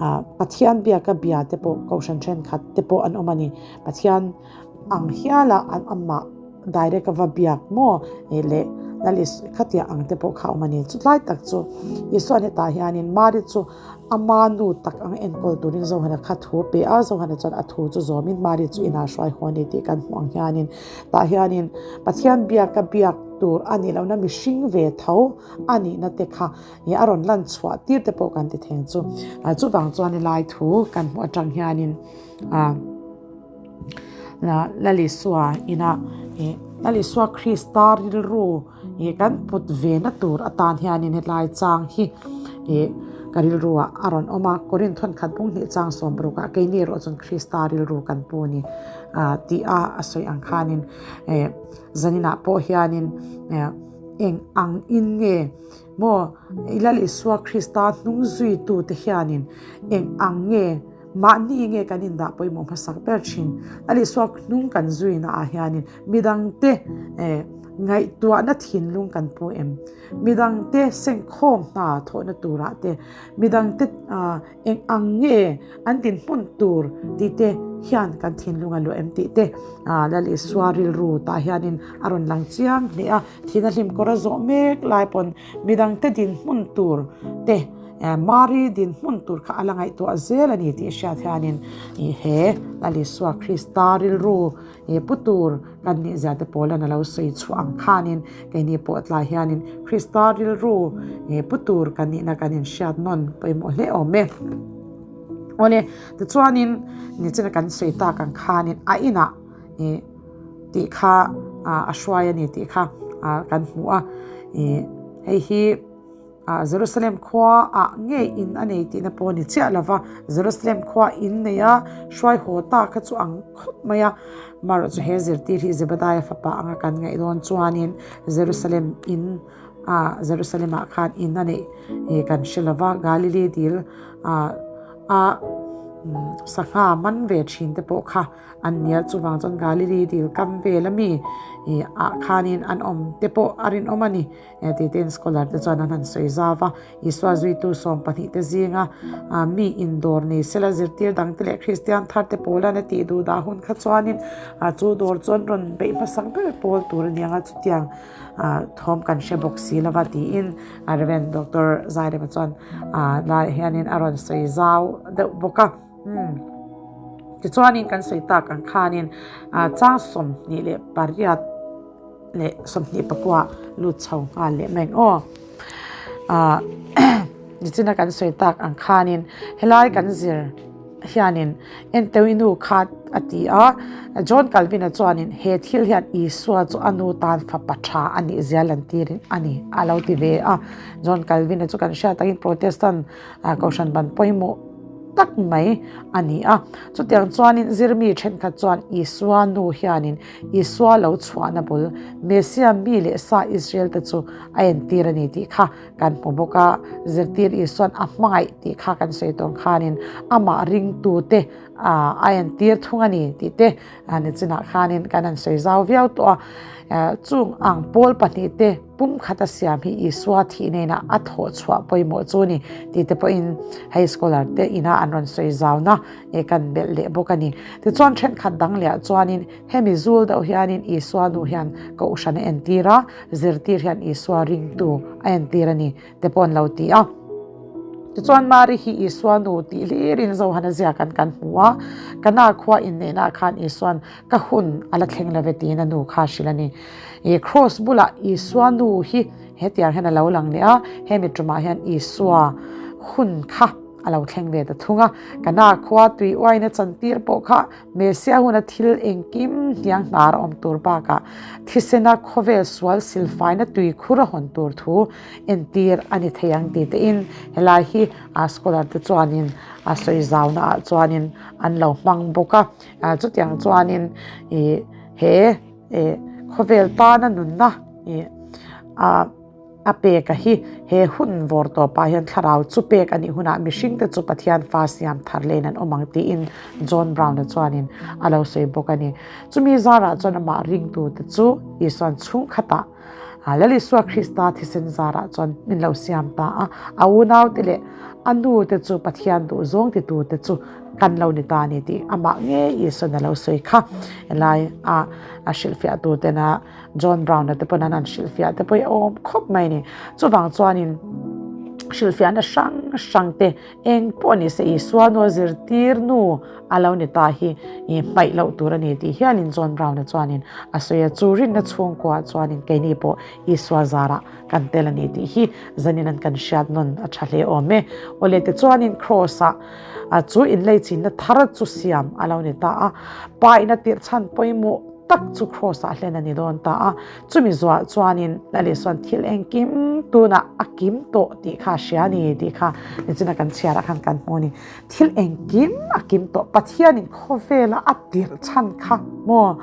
ah Pathian biaka bia te pawh kohhran thenkhat te pawh an awm a ni Pathian ang hiala an amah direct a va biak maw ih leh Lal Isua khatiang ang te pawh kha a awm a ni. Chutlai tak chu Isuan hetah hianin Mari chu ama nu tak ang enkawl turin Zohana kha thu a pe a, Zohana chuan a thu chu zawmin Mari chu inah hruai haw a ni tih kan hmuh ang hianin tah hianin Pathian biaka biak tur a nih lohna mihring ve tho a nihna te kha ih a rawn lan chhuah tir te pawh kan ti theng chu. Chuvang chuan helai thu kan hmuh atang hianin ah. Lalisua ina ih Lalisua Krista rilru ih kan put ve na tur atan hianin hetlai chang hi ih ka rilru ah a rawn awm a Korin thawnkhat bung hnih chang sawm paruk ah keini erawh chuan Krista rilru kan pu a ni ah tih a a sawi ang khanin eh zaninah pawh hianin eh eng ang in nge maw Lalisua Krista hnung zui tu te hianin eng ang nge. Mahni nge kan indah pawimawh hmasak ber thin? A Lisuak hnung kan zuina ah hianin midangte ngaihtuahna thinlung kan pu em? Midangte sengkhawm hna thawhna turah te, midangte eng ang nge an dinhmun tur tih te hian kan thinlung a luah em tih te Lal Isua rilru tah hianin a rawn lang chiang hle a. Thina hlim kawr a zawh mek lai pawn midangte dinhmun tur te Mari dinhmun tur kha a la ngaihtuah zel a ni tih hriat hianin he Lal Isua Krista rilru pu tur kan nih zia te pawlan a lo sawi chhuah ang khanin keini pawh tlai hianin Krista rilru pu tur kan nihna kan inhriat nawn pawimawh hle awm e. Awle, tichuanin nichina kan sawi tak ang khanin a inah tih kha a hruai a ni tih kha kan hmu a, hei hi. Ah Jerusalem khua ah ngei in a nei tihna pawh a ni chiah lova, Jerusalem khua in nei a hruai haw ta kha chu ang khawp mai a, marawh chu he zirtir hi Zebadiah fapa anga kan ngaih dawn chuanin Jerusalem in ah Jerusalem ah khan in a neih ih kan hre lova, Galilee dil ah a sangha man ve thin te pawh kha an nia chuvang chuan Galilee dil kam vel ami ih ah khanin an awm te pawh a rinawm a ni. Titein scholar te chuan an han sawi zau va, Isua zuitu 12 te zinga mi indawr nei sela zirtir dangte leh Kristian thar te pawlan a tih duh dah hun kha chuanin chu dawr chu an rawn beih hmasak ber pawl tur a ni ang a, chutiang thawm kan hre bawk si lova tiin Rev. Doctor Zairema chuan laiah hianin a rawn sawi zau deuh bawk a. Tichuanin kan sawi tak ang khanin chang 28. Leh 24 lut chho nghal leh mai ang aw. Ah. Nichina kan sawi tak ang khanin helai kan zir hianin Enteu-i nu kha a ti a. John Calvin-a chuanin he thil hian Isua chu a nu tan fapa tha a nih zia lantirin a ni a lo ti ve a. John Calvin-a chu kan hriat takin Protestant kohhran ban pawimawh tak mai a ni a. Chutiang chuanin zirmi thenkhat chuan Isua nu hianin Isua lo chhuahna bul Messia mi leh sa Israel te chu a entir a ni tih kha kan hmu bawk a. Zirtir Isua'n a hmangaih tih kha kan sawi tawn khanin amah ringtute a entir thung a ni tih te nichinah khanin kan han sawi zau viau tawh a. Chung ang pawl pahnihte pumkhat a siam hi Isua thih nena a thawh chhuah pawimawh chu a ni tih te pawhin hei scholar te ina an rawn sawi zauna kan belh leh bawk a ni. Tichuan thenkhat dang lehah chuanin hemi zul deuh hianin Isua nu hian kohhran a entir a, zirtir hian Isua ringtu a entir a ni te pawh an lo ti a. Tichuan Mari hi Isua nu tih hlirin Johana ziak an kan hmu a, Kana khua inneihnaah khan Isua'n ka hun a la thleng love tiin a nu kha a hrilh a ni. Ih Kraws bulah Isua nu hi hetiang hian a lo lang leh a, hemi tumah hian Isua hun kha a lo thleng ve ta thung a. Kana khua tui uaina chantir pawh kha Messia huna thil engkim hniang hnar a awm tur bakah thisena khawvel sual silfaina tui khur a hawn tur thu entir a ni thei ang tih tein helai hi a scholar te chuanin a sawi zauna ah chuanin an lo hmang bawk a. Chutiang chuanin ih he ih khawvel tana nunna ih a a pek a hi he hun vawr tawpah hian thlarau chu pek a nih hunah mihringte chu Pathian fa siam thar lehin an awm ang tiin John Brown-a chuanin a lo sawi bawk a ni. Chumi zarah chuan amah ringtute chu Isua'n chhungkhatah Lal Isua Krista thisen zarah chuan min lo siam ta a, a unaute leh a nute chu Pathian duhzawng titute chu kan lo ni ta a ni tih amah ngei Isua'n a lo sawi kha. Helai a a hrilhfiah tutena John Brown-a te pawn an han hrilhfiah te pawh hi a awm khawp mai a ni. Chuvang chuanin hrilhfiahna hrang hrang te eng pawh ni se Isua nu a zirtir nu a lo ni ta hi ih hmaih loh tur a ni tih hianin John Brown-a chuanin a sawi a, chu rinna chhungkua chuanin keini pawh Isua zarah kan tel a ni tih hi zanin an kan hriat nawn a tha hle awm e. Awle tichuanin Kraws-ah chu inleichinna thar chu siam a lo ni ta a, Pa ina tirh chhan pawimawh tak chu Kraws-ah hlen a ni dawn ta a, chumi zuah chuanin Lal Isua'n thil engkim tunah a kim tawh tih kha a hria a ni tih kha nichina kan chhiarah khan kan hmu a ni. Thil engkim a kim tawh, Pathianin khawvela a tirh chhan kha maw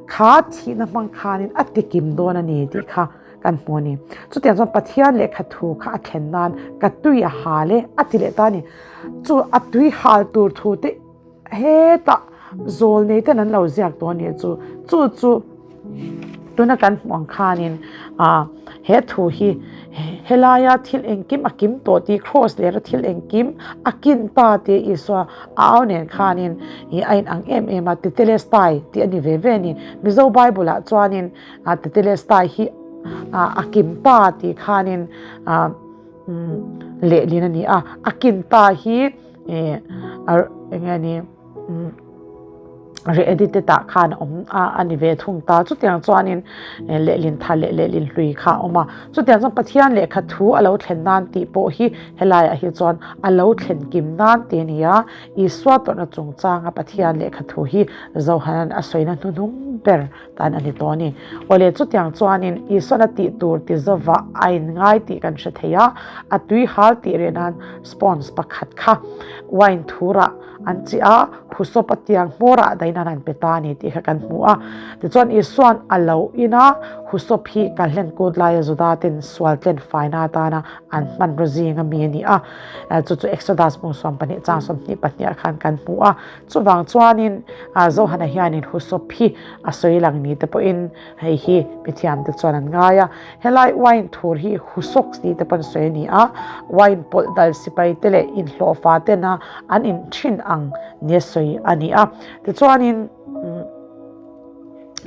kha thihna hmang khanin a tikim dawn a ni tih kha kan hmu a ni. Chutiang chuan Pathian lehkha thu kha a thlen nan ka tui a hal e a ti leh ta a ni. Chu a tui hal tur thu te Hetah zawl nei ten an lo ziak tawh a nih chu, chu chu tuna kan hmuh ang khanin ah he thu hi helaia thil engkim a kim tawh tih cross lera thil engkim a kin ta tih Isua a au nen khanin ih a inang em em a Tetelestai tih a ni ve ve a ni. Mizo Bible ah chuanin ah Tetelestai hi ah a kim ta tih khanin ah lehlin a ni a, a kin ta hi. Ih eng nge ni re-edited ah khan a awm a a ni ve thung ta chutiang chuanin lehlin thar leh lehlin hlui kha a awm a chutiang chuan Pathian lehkha thu a lo thlen nan tih pawh hi helaiah hi chuan a lo thlen kim nan tih a ni a Isua tawrhna chungchanga Pathian lehkha thu hi Zohanan a sawina hnuhnung ber tan a ni tawh a ni. Awle chutiang chuanin Isuan a tih tur ti zova a inngai tih kan hre thei a, a tui hal tih reh nan sponge pakhat kha wine thurah an chiah a, husawp a tiang hmawrah daih nan an pe ta a ni tih kha kan hmu a. Tichuan Isuan a lo in a, husawp hi Kalhlen kut laia Juda ten sual tlen faina atana an hmanraw zing ami a ni a, chu chu Exodus hmung 12 chang 22 ah khan kan hmu a. Chuvang chuanin Johana hianin husawp hi a sawi lang ni te pawhin hei hi mithiam te chuan an ngai a. Helai wine thur hi husawk ni te pawn sawi a ni a, wine pawlh dal sipai te leh inhlawhfa tena an in thin ang nia sawi a ni a. Tichuanin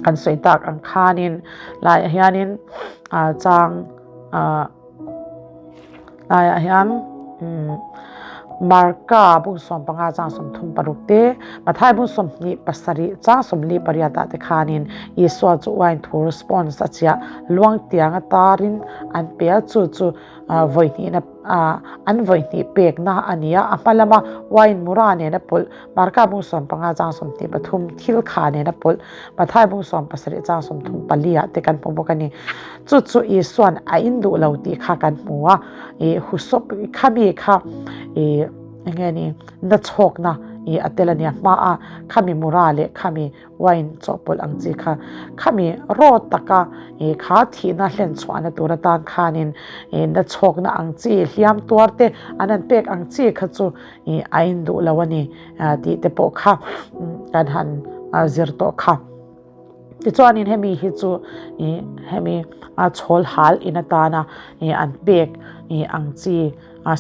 kan sawi tak ang khanin laiah hianin chang Laiah hian Marka bung 15 chang 36 te, Mathai bung 27 chang 48 ah te khanin Isua chu wine thur sponge a chiah luang tiang a tarin an pe a, chu chu vawi hnihna. an vawi hnih pekna a ni a, a hma lama wine mura nena pawlh, Marka bung 15 chang 23 thil kha nena pawlh, Mathai bung 17 chang 34 ah te kan hmu bawk a ni. Chu chu Isua'n a in duh lo tih kha kan hmu a, ih husawp khami kha ih eng nge ni na chhawkna ih a tel a nia hmaa khami mura leh khami Wine chawhpawlh ang chi kha khami raw taka ih kha thihna hlen chhuahna tur atan khanin ih na chhawkna ang chi hliam tuar te an han pek ang chi kha chu ih a in duh lo a ni tih te pawh kha kan han zir tawh kha. Tichuanin hemi hi chu ih hemi chhawl hal in atana ih an pek ih ang chi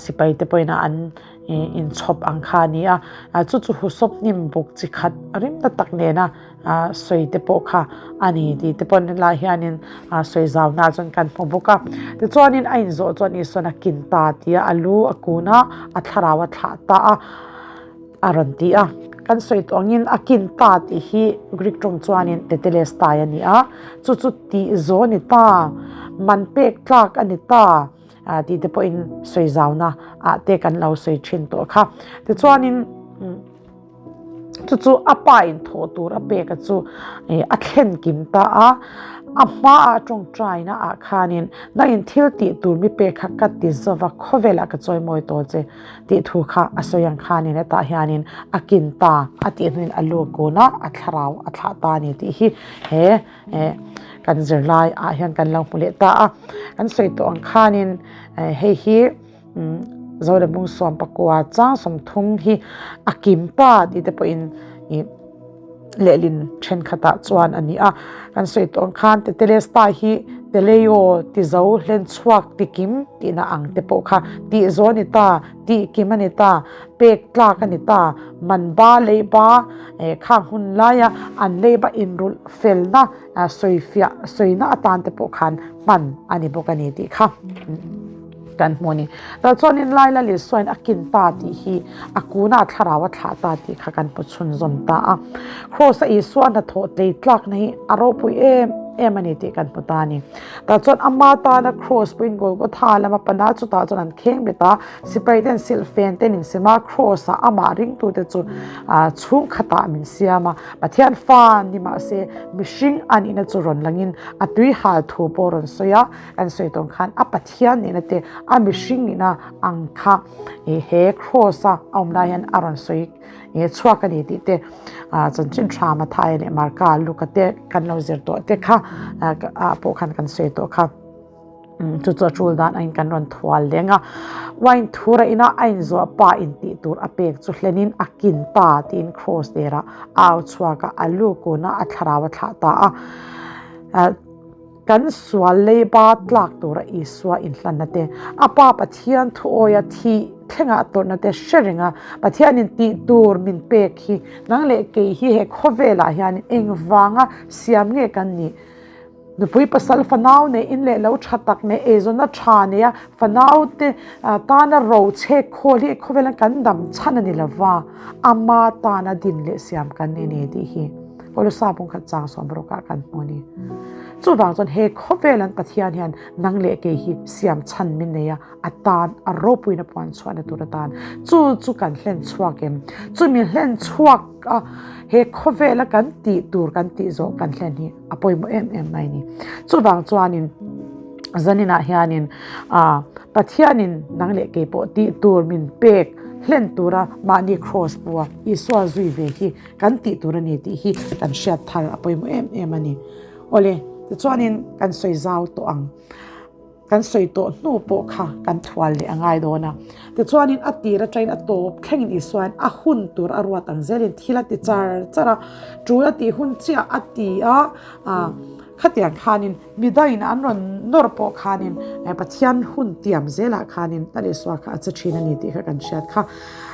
sipai te pawhin an inchhawp ang kha a ni a, chu chu husawp hnim buk chi khat rimna tak nena sawi te pawh kha a ni tih te pawh helai hianin sawi zau na chuan kan hmu bawk a. Tichuanin a inzawh chuan Isuan a kin ta ti a, a lu a kun a, a thlarau a thlah ta a, a rawn ti a. Kan sawi tawh angin a kin ta tih hi Greek tawng chuanin tetelestai a ni a, chu chu tih zawh a ni ta, man pek tlak a ni ta. tih te pawhin sawi zauna ah te kan lo sawi thin tawh kha. Tichuanin chu chu a pa in thawh tur a pek a chu a thlen kim ta a, a hmaah tawngtaina ah khanin nangin thil tih tur mi pek kha ka ti zova khawvelah ka chawimawi tawh che tih thu kha a sawi ang khanin hetah hianin a kin ta a tih hnuin a lu kun a, a thlarau a thlah ta a ni tih hi he Eh, kan zirlai ah hian kan lo hmu leh ta a, kan sawi tawh ang khanin eh, hei hi mm, Zorebung 14 chang 30 hi a kim ta tih te pawhin ih lehlin thenkhatah chuan a ni a, kan sawi tawh ang khan Tetelestai hi Teleio ti zo hlen chhuak ti kim tihna ang te pawh kha tih zo a ni ta, tih kim a ni ta, pek tlak a ni ta, man ba lei ba eh khang hun laia an lei ba inrulh felna sawi fiah sawina atan te pawh khan hman a ni bawk a ni tih kha kan hmu a ni. Tah chuanin Laila leh Suain a kin ta tih hi a kuna thlarau a thlah ta tih kha kan hmu chhunzawm ta a. Kraws a Isua hnathawh tlei tlakna hi a ropui em em a ni tih kan hmu ta a ni. Tah chuan ama tana kraws puiin Golgotha lama pana chutah chuan an kheng bet a, sipai ten silhfen ten insem a, kraws ah amah ringtute chu chhungkhatah min siam a. Pathian fa ni mahse mihring a nihna chu rawn langin a tui hal thu pawh rawn sawi a, kan sawi tawn khan a Pathian nihna te a mihring nihna ang kha he kraws a awm lai hian a rawn sawi chhuak a ni tih te chanchin tha Mathaia leh Marka Luka te kan lo zir tawh te kha ah pawh khan kan sawi tawh kha. Chu chu a tul dan aiin kan rawn thual leng a, wine thura ina a inzuah pa in tih tur a pek chu hlenin a kin ta tiin kraws derah a au chhuak a, a lu kun a, a thlarau a thlah ta a. Kan sual leiba tlak tura Isua inhlanna te, a Pa Pathian thuawia thih thlenga a tawrhna te hre reng a, Pathianin tih tur min pek hi nang leh kei hi he khawvelah hianin engvanga siam nge kan nih? Nupui pasal fanau nei in leh lo tha tak nei eizawnna tha nei a fanau te tana ro chhek khawl hi khawvelan kan dam chhan a ni lova, ama tana din leh siam kan ni ni tih hi Kolosa pawng khat chang sawm rawkah kan hmu a ni. Chuvang chuan he khawvelan Pathian hian nang leh kei hi siam chhan min nei a, a tan a ropuina puan chhuahna tur atan chu chu kan hlen chhuak em? Chumi hlen chhuak a he khawvela kan tih tur kan tih zawh kan hlen hi a pawimawh em em mai ni. Chuvang chuanin zaninah hianin ah Pathianin nang leh kei pawh tih tur min pek hlen tura mahni kraws pua Isua zui ve hi kan tih tur a ni tih hi kan hriat thar a pawimawh em em a ni. Awle, tichuanin kan sawi zau tawh ang. Kan sawi tawh hnu pawh kha kan thual leh a ngai dawn a. Tichuanin a tir atangin a tawp thlengin Isuain a hun tur a ruat ang zelin thil a ti char char a, tul a tih hun chiah a ti a, khatiang khanin midangin an rawn nawr pawh khanin Pathian hun tiam zelah khanin Lal Isua kha a che thin a ni tih kha kan hriat kha.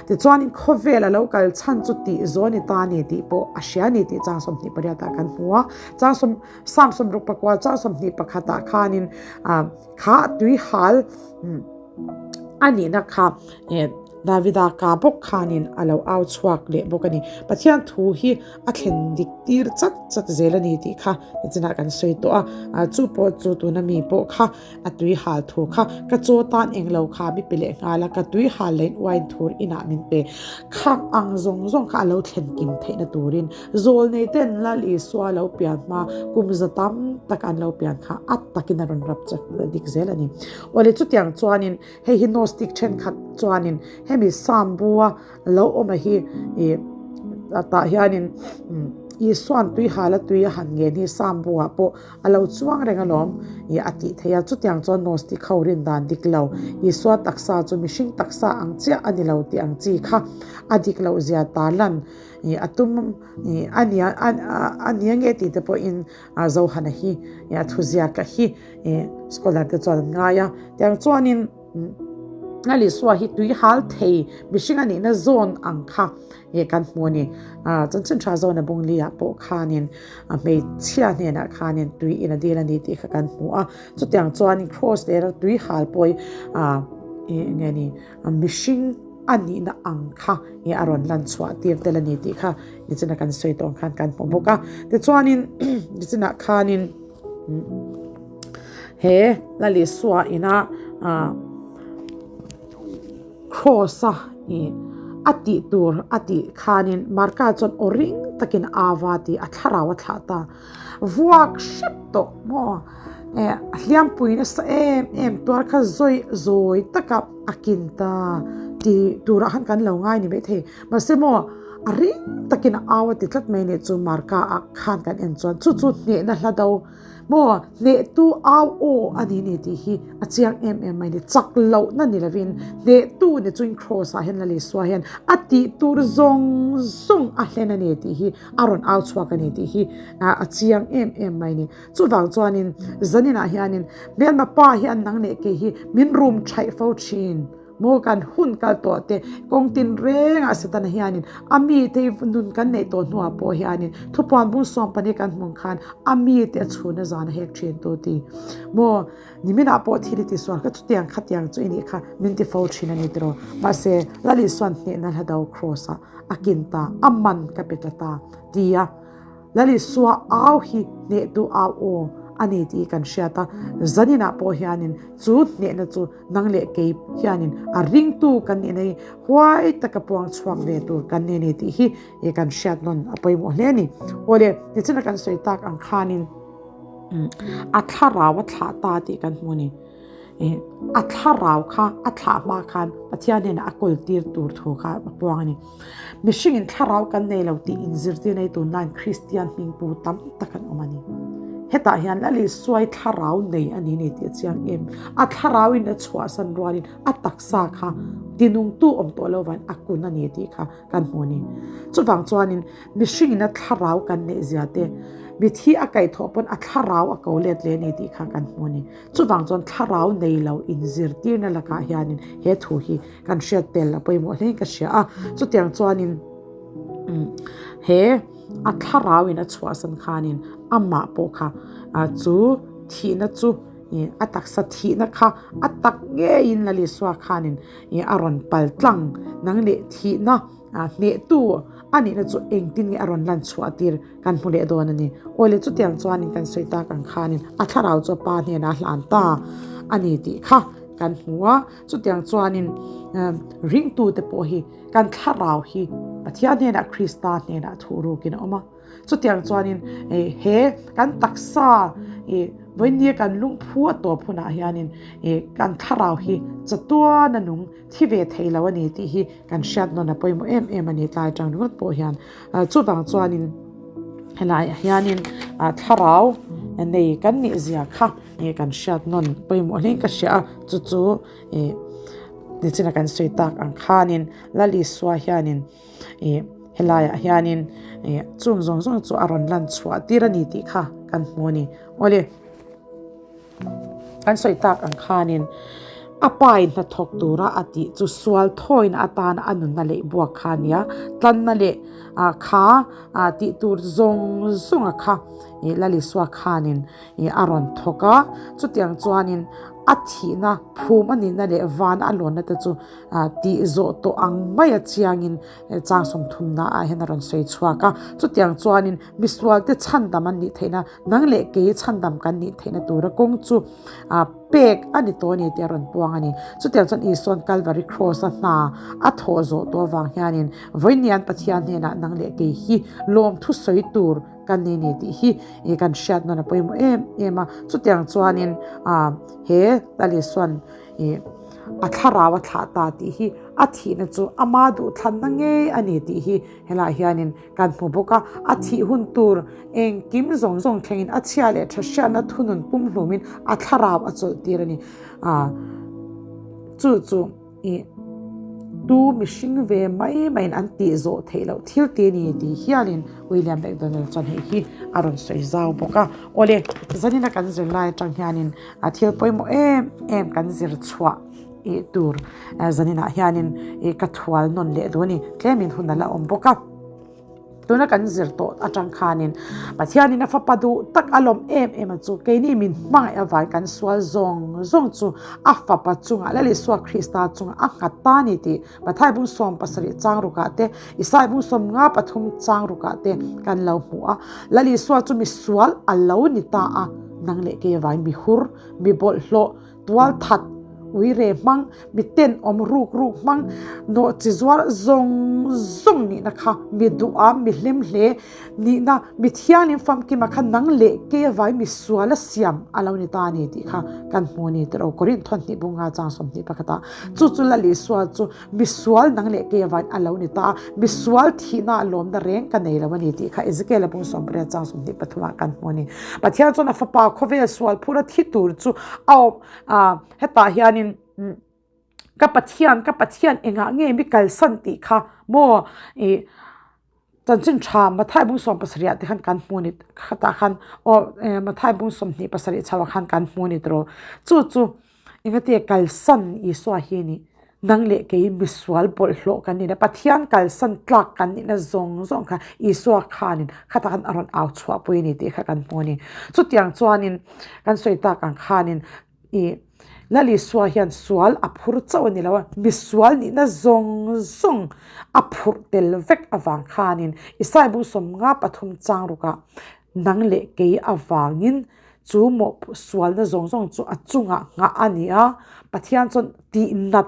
Tichuanin khawvel a lo kal chhan chu tih zawn i ta a ni tih pawh a hria a ni tih chang 28 ah kan hmu a. Chang Psalm 69 chang 21 ah khanin kha tui hal a nihna kha. Davida ka bawk khanin a lo au chhuak leh bawk a ni. Pathian thu hi a thlen dik tir chat chat zel a ni tih kha nichinah kan sawi tawh a, chu pawh chu tuna mi pawh kha a tui hal thu kha ka chaw tan eng lo kha mi pe leh nghal a, ka tui hal leh uain thur inah min pe. Khang ang zawng zawng kha a lo thlen kim theihna turin Zawlnei ten Lal Isua lo pian hma kum za tam tak an lo pian kha a takin a rawn rap chak dik zel a ni. Awle chutiang chuanin hei hi Gnostic thenkhat chuanin hemi Psalm bua lo awm a hi ih tah hianin Isua'n tui hala tui a han ngen hi Psalm buah pawh a lo chuang reng alawm ih a tih theih a. Chutiang chuan Gnostic ho rin dan dik lo Isua taksa chu mihring taksa ang chiah a ni lo tih ang chi kha a dik loh zia tarlan Ih a tum ih a nia a nia nge tih te pawhin a Zohana hi ih a thuziaka hi ih scholar te chuan an ngai a. Tiang chuanin Lalisua hi tui hal thei mihring a nihna zawn ang kha ih kan hmu a ni. Ah chanchin tha zawn a bungli ah pawh khanin a hmeichhia hnenah khanin tui in a dil a ni tih kha kan hmu a. Chutiang chuanin cross leh tui hal pawh hi ah ih nge ni mihring a nihna ang kha nge a rawn lan chhuah tir tel a ni tih kha nichina kan sawi tawh ang khan kan hmu bawk a. Tichuanin nichinah khanin he Lalisua ina ah cross a ih a tih tur a tih khanin Marka chuan aw ring takin ava tih a thlarau a thlah ta. Vuak hrep tawh maw? Eh, a hliampui nasa em em tuar kha zawi zawi taka a kin ta ti turah khan kan lo ngai ni maithei. Mahse maw, a ring takin a au a ti tlat mai nih chu Marka ah khan kan en chuan chu chu hnehna hla do maw, hnehtu au aw a ni ni tih hi a chiang em em mai ni. Chak lohna ni lovin hnehtu ni chuin Kraws ah hian Lalisua hian a tih tur zawng zawng a hlen a ni tih hi a rawn au chhuak a ni tih hi a chiang em em mai ni. Chuvang chuanin zaninah hianin hmelma pa hian nang leh kei hi min rum thaih fo thin maw kan hun kal tawh te kawng tin rengah Satana hianin a mite hi nun kan neih tawh hnuah pawh hianin thupuan bung sawm pahnih kan hmuh khan a mite a chhuna zan a hek thin tu ti maw niminah pawh thil i tisual kha chutiang khatiang chu i nih kha min ti fo thin a ni tiraw mahse Lalisuan hnehna hla do cross ah a kin ta, a man ka pe tla ta, tia Lalisua au hi hnehtu au aw a ni tih kan hriat a, zaninah pawh hianin chu hnehna chu nang leh kei hianin a ringtu kan nihna hi huai taka puang chhuak ve tur kan ni a ni tih hi kan hriat nawn a pawimawh hle a ni. Awle, tichuna kan sawi tak ang khanin a thlarau a thlah ta tih kan hmu a ni. A thlarau kha a thlah hma khan Pathian hnenah a kawl tir tur thu kha a puang a ni. Mihringin thlarau kan nei lo tih inzirtir nei tunlaiin Kristian hmingpu tam tak an awm a ni. Hetah hian Lal Isuai thlarau nei a ni ni tih a chiang em. A thlarauin a chhuahsan rualin a taksa kha tinungtu awm tawh lo vain a kun a ni tih kha kan hmu a ni. Chuvang chuanin mihringin a thlarau kan neih zia te, mithi a kaihthawh pawn a thlarau a ko let leh a ni tih kha kan hmu a ni. Chuvang chuan thlarau nei lo inzirtirna lakah hianin he thu hi kan hriat tel a pawimawh hlein ka hria a. Chutiang chuanin he a thlarauin a chhuahsan khanin amah pawh kha chu thihna chu a taksa thihna kha a tak ngeiin Lalisua khanin a rawn pal tlang nang leh thihna hnehtu a nihna chu engtin nge a rawn lan chhuah tir kan hmu leh dawn a ni. Awle chutiang chuanin kan sawi tak ang khanin a thlarau chu a pa hnenah a hlan ta a ni tih kha kan hmu a. Chutiang chuanin ringtute pawh hi kan thlarau hi Pathian hnenah Krista hnenah thuh rukin a awm a. Chutiang chuanin he kan taksa vawinia kan lungphu a tawp hunah hianin kan thlarau hi chatuan a nung thi ve thei lo a ni tih hi kan hriat nawn a pawimawh em em a ni tlai atang ringawt pawh hian chuvang chuanin helaiah hianin thlarau nei kan nih zia kha kan hriat nawn pawimawh hlein ka hria a chu chu ih nichina kan sawi tak ang khanin Lalisua hianin ih helaiah hianin ih chung zawng zawng chu a rawn lan chhuah tir a ni tih kha kan hmu a ni awle. Kan sawi tak ang khanin a pa in hnathawk tura a tih chu sual thawina atana a nunna leh buak kha a nia, tlanna leh kha tih tur zawng zawnga kha Lalisua khanin a rawn thawk a, chutiang chuanin. A thihna, phum a nihna leh vana a lawnna te chu tih zawh tawh ang maia chiangin chang sawmthumna ah hian a rawn sawi chhuak a. Chutiang chuanin misualte chhandam an nih theihna, nang leh kei chhandam kan nih theihna tura kawng chu pek a ni tawh a ni tih a rawn puang a ni. Chutiang chuan Isua'n Kalvari Kraws-a hna a thawh zawh tawh avang hianin vawiinian Pathian hnenah nang leh kei hi lawmthu sawi tur kan ni ni tih hi kan hriat nawn a pawimawh em em a. Chutiang chuanin he Lal Isua'n a thlarau a thlah ta tih hi a thihna chu ama duhthlanna ngei a ni tih hi helaiah hianin kan hmu bawk a. A thih hun tur engkim zawng zawng thlengin a chhia leh tha hriatna thunun pumhlumin a thlarau a chawlh tir a ni. Chu chu. I tu mihring ve mai maiin an tih zawh theih loh thil ti a ni tih hialin William McDonald chuan hei hi a rawn sawi zau bawk a. Awle, zanina kan zir lai atang hianin a thil pawimawh em em kan zir chhuah ih tur zaninah hianin ih ka thual nawn leh duh a ni. Tlemin hun a la awm bawk a. Tuna kan zir tawh atang khanin Pathianin a fapa duh tak a lawm em em a chu keini min hmangaih avai kan sual zawng zawng chu a fapa chungah Lal Isua Krista chungah a nghat ta ni tih Mathai bung 17 chang rukah te Isai bung 53 chang rukah te kan lo hmu a. Lal Isua chu misual a lo ni ta a, nang leh kei avai mi hur, mi bawlhhlawh, Tualthat, uire hmang, mi tenawm ruk ruk hmang, nawh chi zuar zawng zawng nihna kha mi duham, mi hlim hle nihna, mi thianglim famkima kha nang leh ke vai mi suala siam a lo ni ta a ni tih kha kan hmu a ni tiraw Korinth hnih bunga chang 21 ah. Chu chu Lal Isua chu mi sual nang leh ke vain a lo ni ta a, mi sual thihna lawmna reng ka nei lo a ni tih kha Ezekiel-a bung 18 chang 23 ah kan hmu a ni. Pathian chuan a fapa khawvel sual phura thi tur chu a awm a, hetah hianin ka Pathian, ka Pathian engah nge mi kalsan tih kha maw ih chanchin tha Mathai bung 17 ah te khan kan hmu a ni khatah khan aw Mathai bung 27 chho ah khan kan hmu a ni tawh chu chu Engati kalsan Isua hi nih? Nang leh kei misual bawlhhlawh kan nihna, Pathian kalsan tlak kan nihna zawng zawng kha Isua khanin khatah khan a rawn au chhuahpui a ni tih kha kan hmu a ni. Chutiang chuanin kan sawi tak ang khanin ih Lal Isua hian sual a phur chauh a ni lo a, misual nihna zawng zawng a phurh tel vek avang khanin Isaiah bung 53 chang rukah nang leh kei avangin Chu mawh sualna zawng zawng chu a chungah nghah a ni a, Pathian chuan tihnat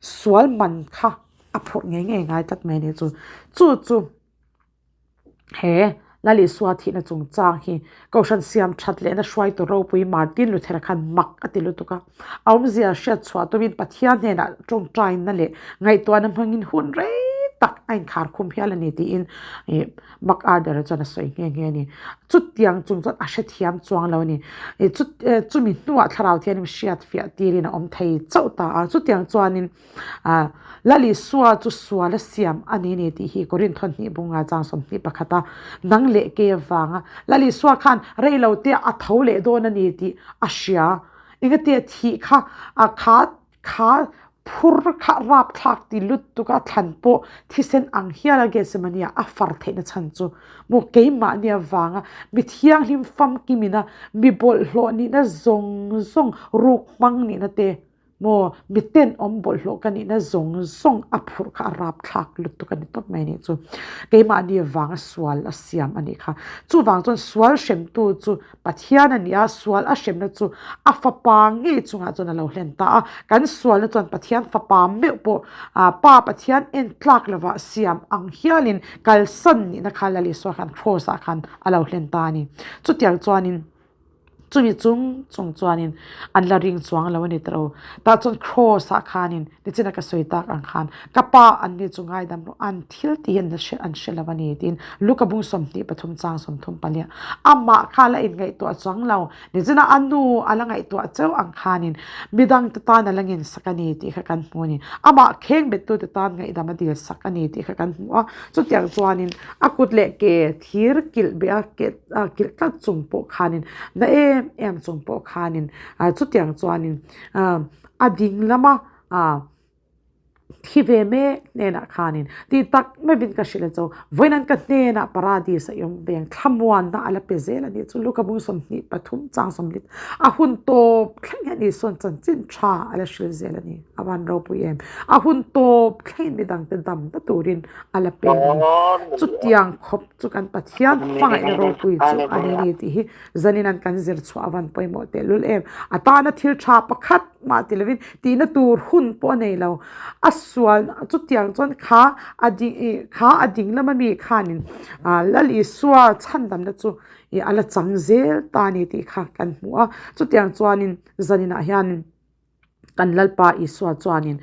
sual man kha a phurh ngei ngei ngai tlat mai a ni chu. Chu chu he Lal Isua thihna chungchang hi Kohhran siam that lehna hruaitu ropui Martin Luthera khan mak a ti lutuk a. A awmzia hriat chhuah tumin Pathian hnenah tawngtaina leh ngaihtuahna hmangin hun rei tak a inkhar khum hial a ni tiin MacArthur-a chuan a sawi nghe nghe a ni. Chutiang chung chuan a hrethiam chuang lo a ni. Chumi hnuah thlarau thianghlim hriat fiah tirin a awm thei chauh ta a. Chutiang chuanin Lal Isua chu sual a siam a ni ni tih hi Korinth hnih bunga chang 21 a nang leh kei avanga Lal Isua khan reilote a tho leh dawn a ni tih a hria. Engati thih kha a kha kha phur kha rapthlak ti lutuk a thlan pawh thisen ang hial a Gethsemane ah a far theihna chhan chu maw keimahni avanga mi thianghlim famkim ina mi bawlhhlawh nihna zawng zawng ruk hmang nihna te maw mi tenawm bawlhhlawh ka nihna zawng zawng a phurh kha a rapthlak lutuk a ni tawp mai anih chu keimahni avanga sual a siam a nih kha chuvang chuan sual hremtu chu Pathian a ni a, sual a hremna chu a fapa ngei chungah chuan a lo hlen ta a. Kan sualna chuan Pathian fapa meuh pawh Pa Pathian en tlak lovah siam ang hialin kalsan nihna kha Lal Isua khan Kraws ah khan a lo hlen ta a ni. Chutiang chuanin chumi chung chung chuanin an la ring chuang lo a ni tawh. Tah chuan Kraws ah khanin Nichina ka sawi tak ang khan ka pa an ni chu ngaidam rawh an thil tih hi an la hre an hre lo a ni tiin Luka bung 23 chang 34 amah kha la inngaihtuah chuang lo nichina a nu a la ngaihtuah cheu ang khanin midang te tan a la ngen sak a ni tih kha kan hmu a ni amah kheng bettu te tan ngaihdam a dil sak a ni tih kha kan hmu a chutiang chuanin a kut leh ke thir kilh beh a ke kilh tlat chung pawh khanin na em em chung pawh khanin chutiang chuanin A ding lama ah Thi ve mek hnenah khanin tih tak meuhin ka hrilh a cho. Vawiin ka hnenah Paradis a i awm veng thlamuanna a la pe zel a nih chu Luka bung 23 chang 40 a hun tawp thleng hian Isua'n chanchin tha a la hrilh zel a ni. A van ropui em. A hun tawp thlengin midangte damna turin a la peng a ni. Chutiang khawp chu kan Pathian hmangaihna ropui chu a ni ni tih hi zanin an kan zir chhuah a van pawimawh tehlul em. A tana thil tha pakhat mah ti lovin tihna tur hun pawh a nei lo. A sual chutiang chuan kha a ding ih kha a ding lama mi khanin ah Lal Isua chhandamna chu ih a la chang zel ta a ni tih kha kan hmu a. Chutiang chuanin zaninah hianin kan Lalpa Isua chuanin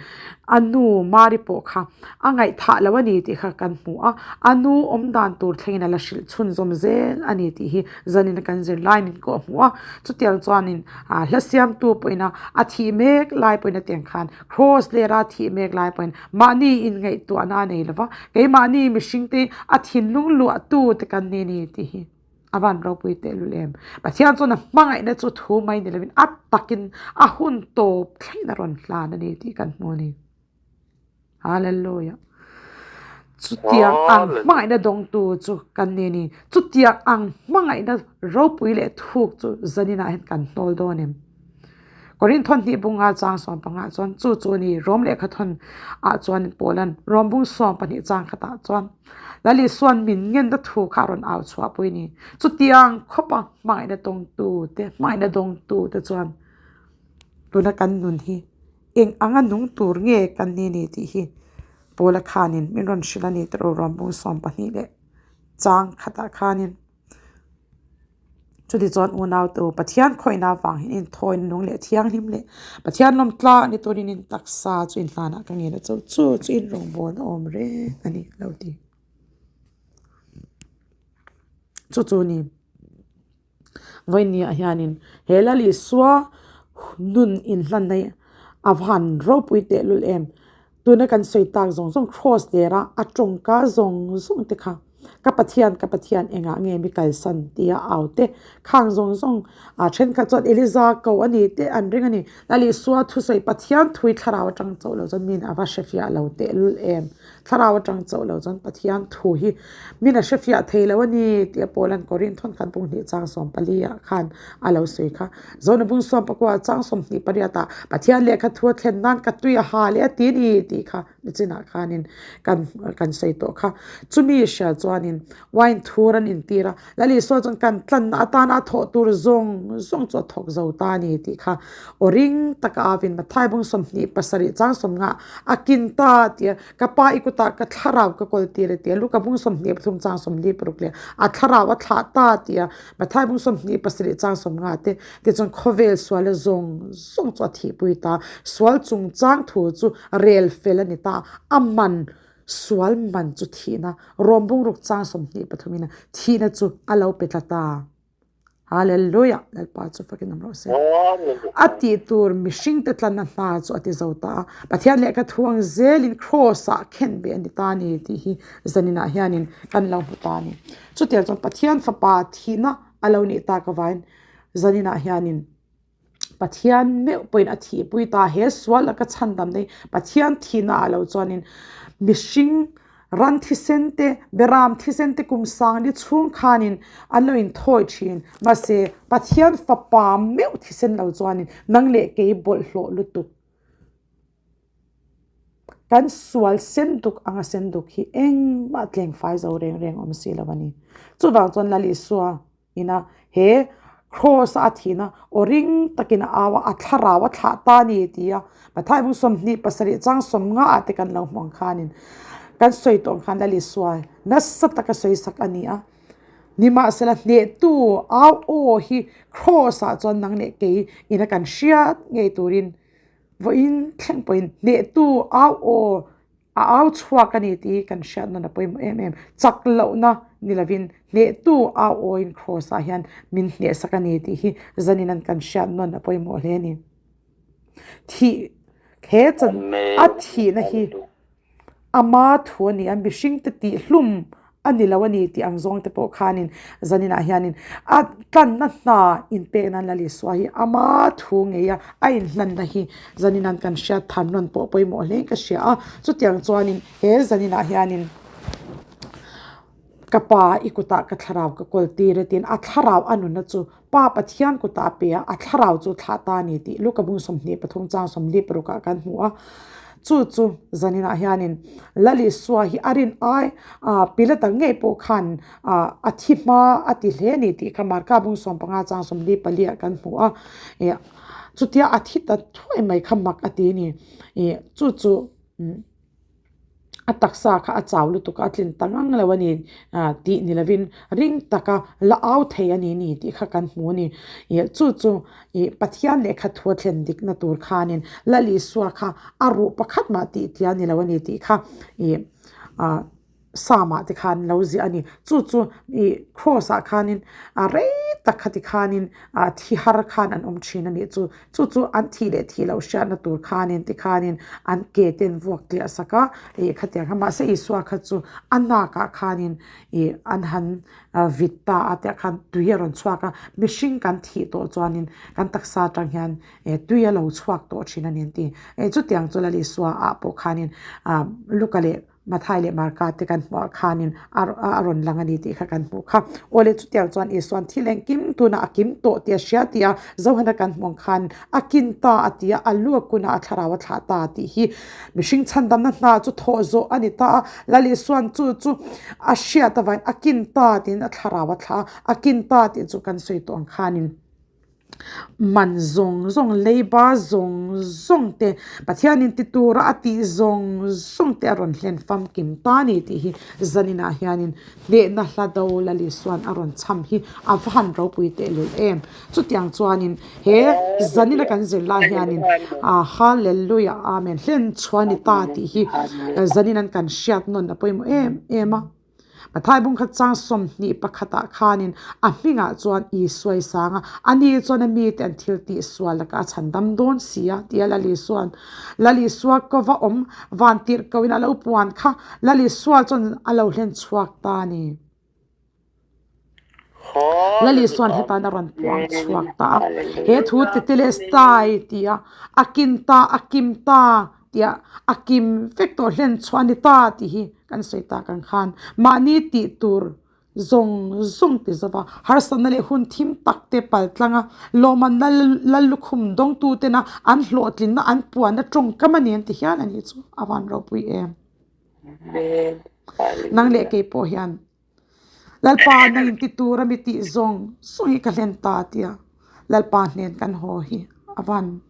a nu Mari pawh kha a ngaihthah lo a ni tih kha kan hmu a, a nu awm dan tur thlengin a la hrilh chhunzawm zel a ni tih hi zanin kan zir lai min kawh hmu a. Chutiang chuanin ah hla siamtu pawhin a a thih mek lai pawhin a tiang khan Kraws lera thih mek lai pawhin mahni inngaihtuahna a nei lo va, keimahni mihringte a thinlung luahtu te kan ni a ni tih hi. A van ropui tehlul em. Pathian chuan a hmangaihna chu thu mai ni lovin a takin a hun tawp thlengin a rawn hlan a ni tih kan hmu a ni. Hallelujah. Chutiang ang hmangaihna dawngtu chu kan ni a ni. Chutiang ang hmangaihna ropui leh thuk chu zaninah hian kan hnawl dawn em? Korinth hnih bunga chang 15 chuan chu chu a ni. Rom lehkha thawn ah chuan Paulan Rom bung 12 chang khatah chuan Lal Isua'n min ngenna thu kha a rawn au chhuahpui a ni. Chutiang khawpa hmangaihna tawngtu te, hmangaihna dawngtu te chuan tuna kan nun hi eng anga nung tur nge kan ni ni tih hi Paula khanin min rawn hrilh a ni tawh Rom bung 12 leh chang khatah khanin. Chutichuan unautu Pathian khawihna avang hian inthawina nung leh thianghlim leh Pathian lawm tlak ni turin in taksa chu inhlanah ka ngen a cho chu chu in rawngbawlna awm reng a ni a lo ti. Chu chu ni vawinia hianin he Lal Isua nun inhlanna hi a van ropui tehlul em. Tuna kan sawi tak zawng zawng Kraws dera a tawngka zawng zawng te kha ka Pathian ka Pathian engah nge mi kalsan tia au te khang zawng zawng a thenkhat chuan Eliza ko a ni te an ring a ni. Lal Isua thusawi Pathian thui thlarau atang chauh lo chuan min a va hrefiah lo tehlul em. Thlarau atang chauh lo chuan Pathian thu hi min a hrefiah thei lo a ni tia Paulan Korinth thawnkhat bung hnih chang 14 ah khan a lo sawi kha. Zona bung 19 chang 28 ah Pathian lehkha thu a thlen nan ka tui a ha leh a ti a ni tih kha nichinah khanin kan kan sawi tawh kha. Chumi hria chuanin wine thur an intir a, Lal Isua chuan kan tlanna atana a thawh tur zawng zawng chu a thawk zo ta a ni tih kha aw ring taka avin Matthai bung 27 chang 50 a kin ta tia Ka pa i kutah ka thlarau ka kawl tir a ti a, Luka bung 23 chang 46 leh a thlarau a thlah ta ti a, Matthai bung 27 chang 50 te tichuan khawvel suala zawng zawng chu a thihpui ta, sual chungchang thu chu rel fel a ni ta, a man sual man chu thihna, Rom bung ruk chang 23 in thihna chu a lo pe tla ta. Hallelujah! Lalpa chu fakin awm rawh se. A tih tur mihringte tlanna hna chu a ti zo ta a. Pathian lehkha thuang zelin Kraws-ah khen beh a ni ta a ni tih hi zaninah hianin kan lo hmu ta a ni. Chutiang chuan Pathian Fapa thihna a lo nih tak avain zaninah hianin Pathian meuh pawhin a thihpui ta he sual laka chhandam nei Pathian thihna ah lo chuanin mihring ran thisen te beram thisen te kum sang li chhung khanin an lo inthawi thin mahse Pathian fapa meuh thisen lo chuanin nang leh kei bawlhhlawh lutuk kan sual sen duk anga sen duk hi engmah tleng fai zo reng reng awm si lo a ni chuvang chuan Lal Isua Ina he Kraws a thihna aw ring takin a au a, a thlarau a thlah ta a ni ti a, Matthai bung 27 chang 50 ah te kan lo hmu ang khanin kan sawi tawh ang khan Lal Isua nasa taka sawi sak a ni a. Nimahsela hnehtu au aw hi Kraws ah chuan nang leh kei ina kan hriat ngei turin vawiin thleng pawhin hnehtu au aw A au chhuak a ni tih hi kan hriat nawn a pawimawh em em. Chak lohna ni lovin hnehtu au awin Kraws ah hian min hnehsak a ni tih hi zanin an kan hriat nawn a pawimawh hle a ni. Thih he chan a thihna hi ama thu a ni a, mihringte tihhlum. A ni lo a ni tih ang zawng te pawh khanin zaninah hianin a tlanna hna inpek nan Lal Isua hi ama thu ngei a, a inhlanna hi zaninan kan hriat than rawn pawh pawimawh hle in ka hria a. Chutiang chuanin he zaninah hianin ka pa i kutah ka thlarau ka kawl tir e tiin a thlarau a nunna chu Pa Pathian kutah a pe a, a thlarau chu thlah ta a ni tih Luka bung 23 chang 46 ah kan hmu a. Chu chu zaninah hianin Lal Isua hi a rin ai Pilata ngei pawh khan a thi hma a ti hle a ni tih kha Marka bung 15 chang 44 ah kan hmu a. Chutia a thi ta thuai mai kha mak a ti a ni. Chu chu. A taksa kha a chau lutuk a, a tlin ta ngang lo a ni tih ni lovin ring taka la au thei a ni ni tih kha kan hmu a ni. Ih chu chu ih Pathian lehkha thu a thlen dikna tur khanin Lal Isua kha a ruh pakhat mah tih tia ni lo a ni tih kha ih ah Psalm ah te khan lo ziah a ni. Chu chu ih cross ah khanin a rei tak kha ti khanin ah thi har khan an awm thin a nih chu. Chu chu an thih leh thih loh hriatna tur khanin tikhanin an ke te an vuak tliah sak a, ih khatiang kha mahse Isua kha chu a nakah khanin ih an han vit ta a tiah khan tui a rawn chhuak a, mihring kan thih tawh chuanin kan taksa atang hian eh tui a lo chhuak tawh thin a ni an ti. Eh chutiang chu Lal Isua ah pawh khanin ah Luka leh Mathai leh Marka te kan hmuh ah khanin a a rawn lang a ni tih kha kan hmuh kha. Awle chutiang chuan Isua'n thil engkim tunah a kim tawh tih a hria tih a Zohana kan hmuh ang khan a kin ta a ti a, a lu a kun a, a thlarau a thlah ta tih hi mihring chhandamna hna chu thawh zawh a ni ta a. Lal Isua'n chu chu a hriat avangin a kin ta tiin a thlarau a thlah a, a kin ta tih chu kan sawi tawh ang khanin. Man zawng zawng, leiba zawng zawng te, Pathianin ti tura a tih zawng zawng te a rawn hlen famkim ta a ni tih hi zaninah hianin hnehna hla do Lal Isua'n a rawn chham hi a va han ropui tehlul em. Chutiang chuanin he zanina kan zir lai hianin Hallelujah Amen hlen chhuah a ni ta tih hi zaninan kan hriat nawn a pawimawh em em a. Mathai bung khat chang 21 ah khanin a hmingah chuan Isua i sang a, ani chuan a mite an thil tih sual lakah a chhandam dawn si a, tia Lal Isua'n Lal Isua kova awm van tirh koin a lo puan kha Lal Isua chuan a lo hlen chhuak ta a ni. Lal Isua'n hetan a rawn puang chhuak ta a, he thu Tetelestai tia a kin ta, a kim ta tia a kim vek tawh hlen chhuah a ni ta tih hi kan sawi tak ang khan mahni tih tur zawng zawng ti zova harsatna leh hun thim tak te pal tlang a, lawmmanna lal lukhum dawngtu tena an hlawhtlinna an puanna tawngkam a ni an ti hial a nih chu a van ropui em. Nang leh kei pawh hian Lalpa nang in ti tur a mi tih zawng zawng hi ka hlen ta tia Lalpa hnen kan haw hi a van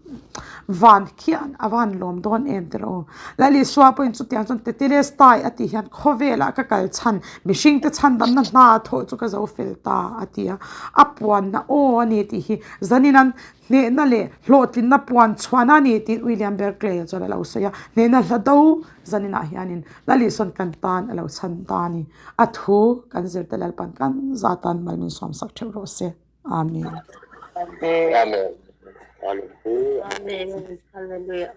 van khian a van lawm dawn em tiraw aw. Lal Isua pawhin chutiang chuan Tetelestai a tih hian khawvelah ka kal chhan mihringte chhandamna hna thawh chu ka zo fel ta a ti a, a puanna aw a ni tih hi zanin an Hnehna leh hlawhtlinna puan chhuahna a ni tiin William Barclay chuan a lo sawi a. Hnehna hla do zaninah hianin Laliswn kan tan a lo chhan ta a ni. A thu kan zirte Lalpan kan za tan mal min suamsak theuh rawh se. Amen.
Amen.
Amen. Hallelujah.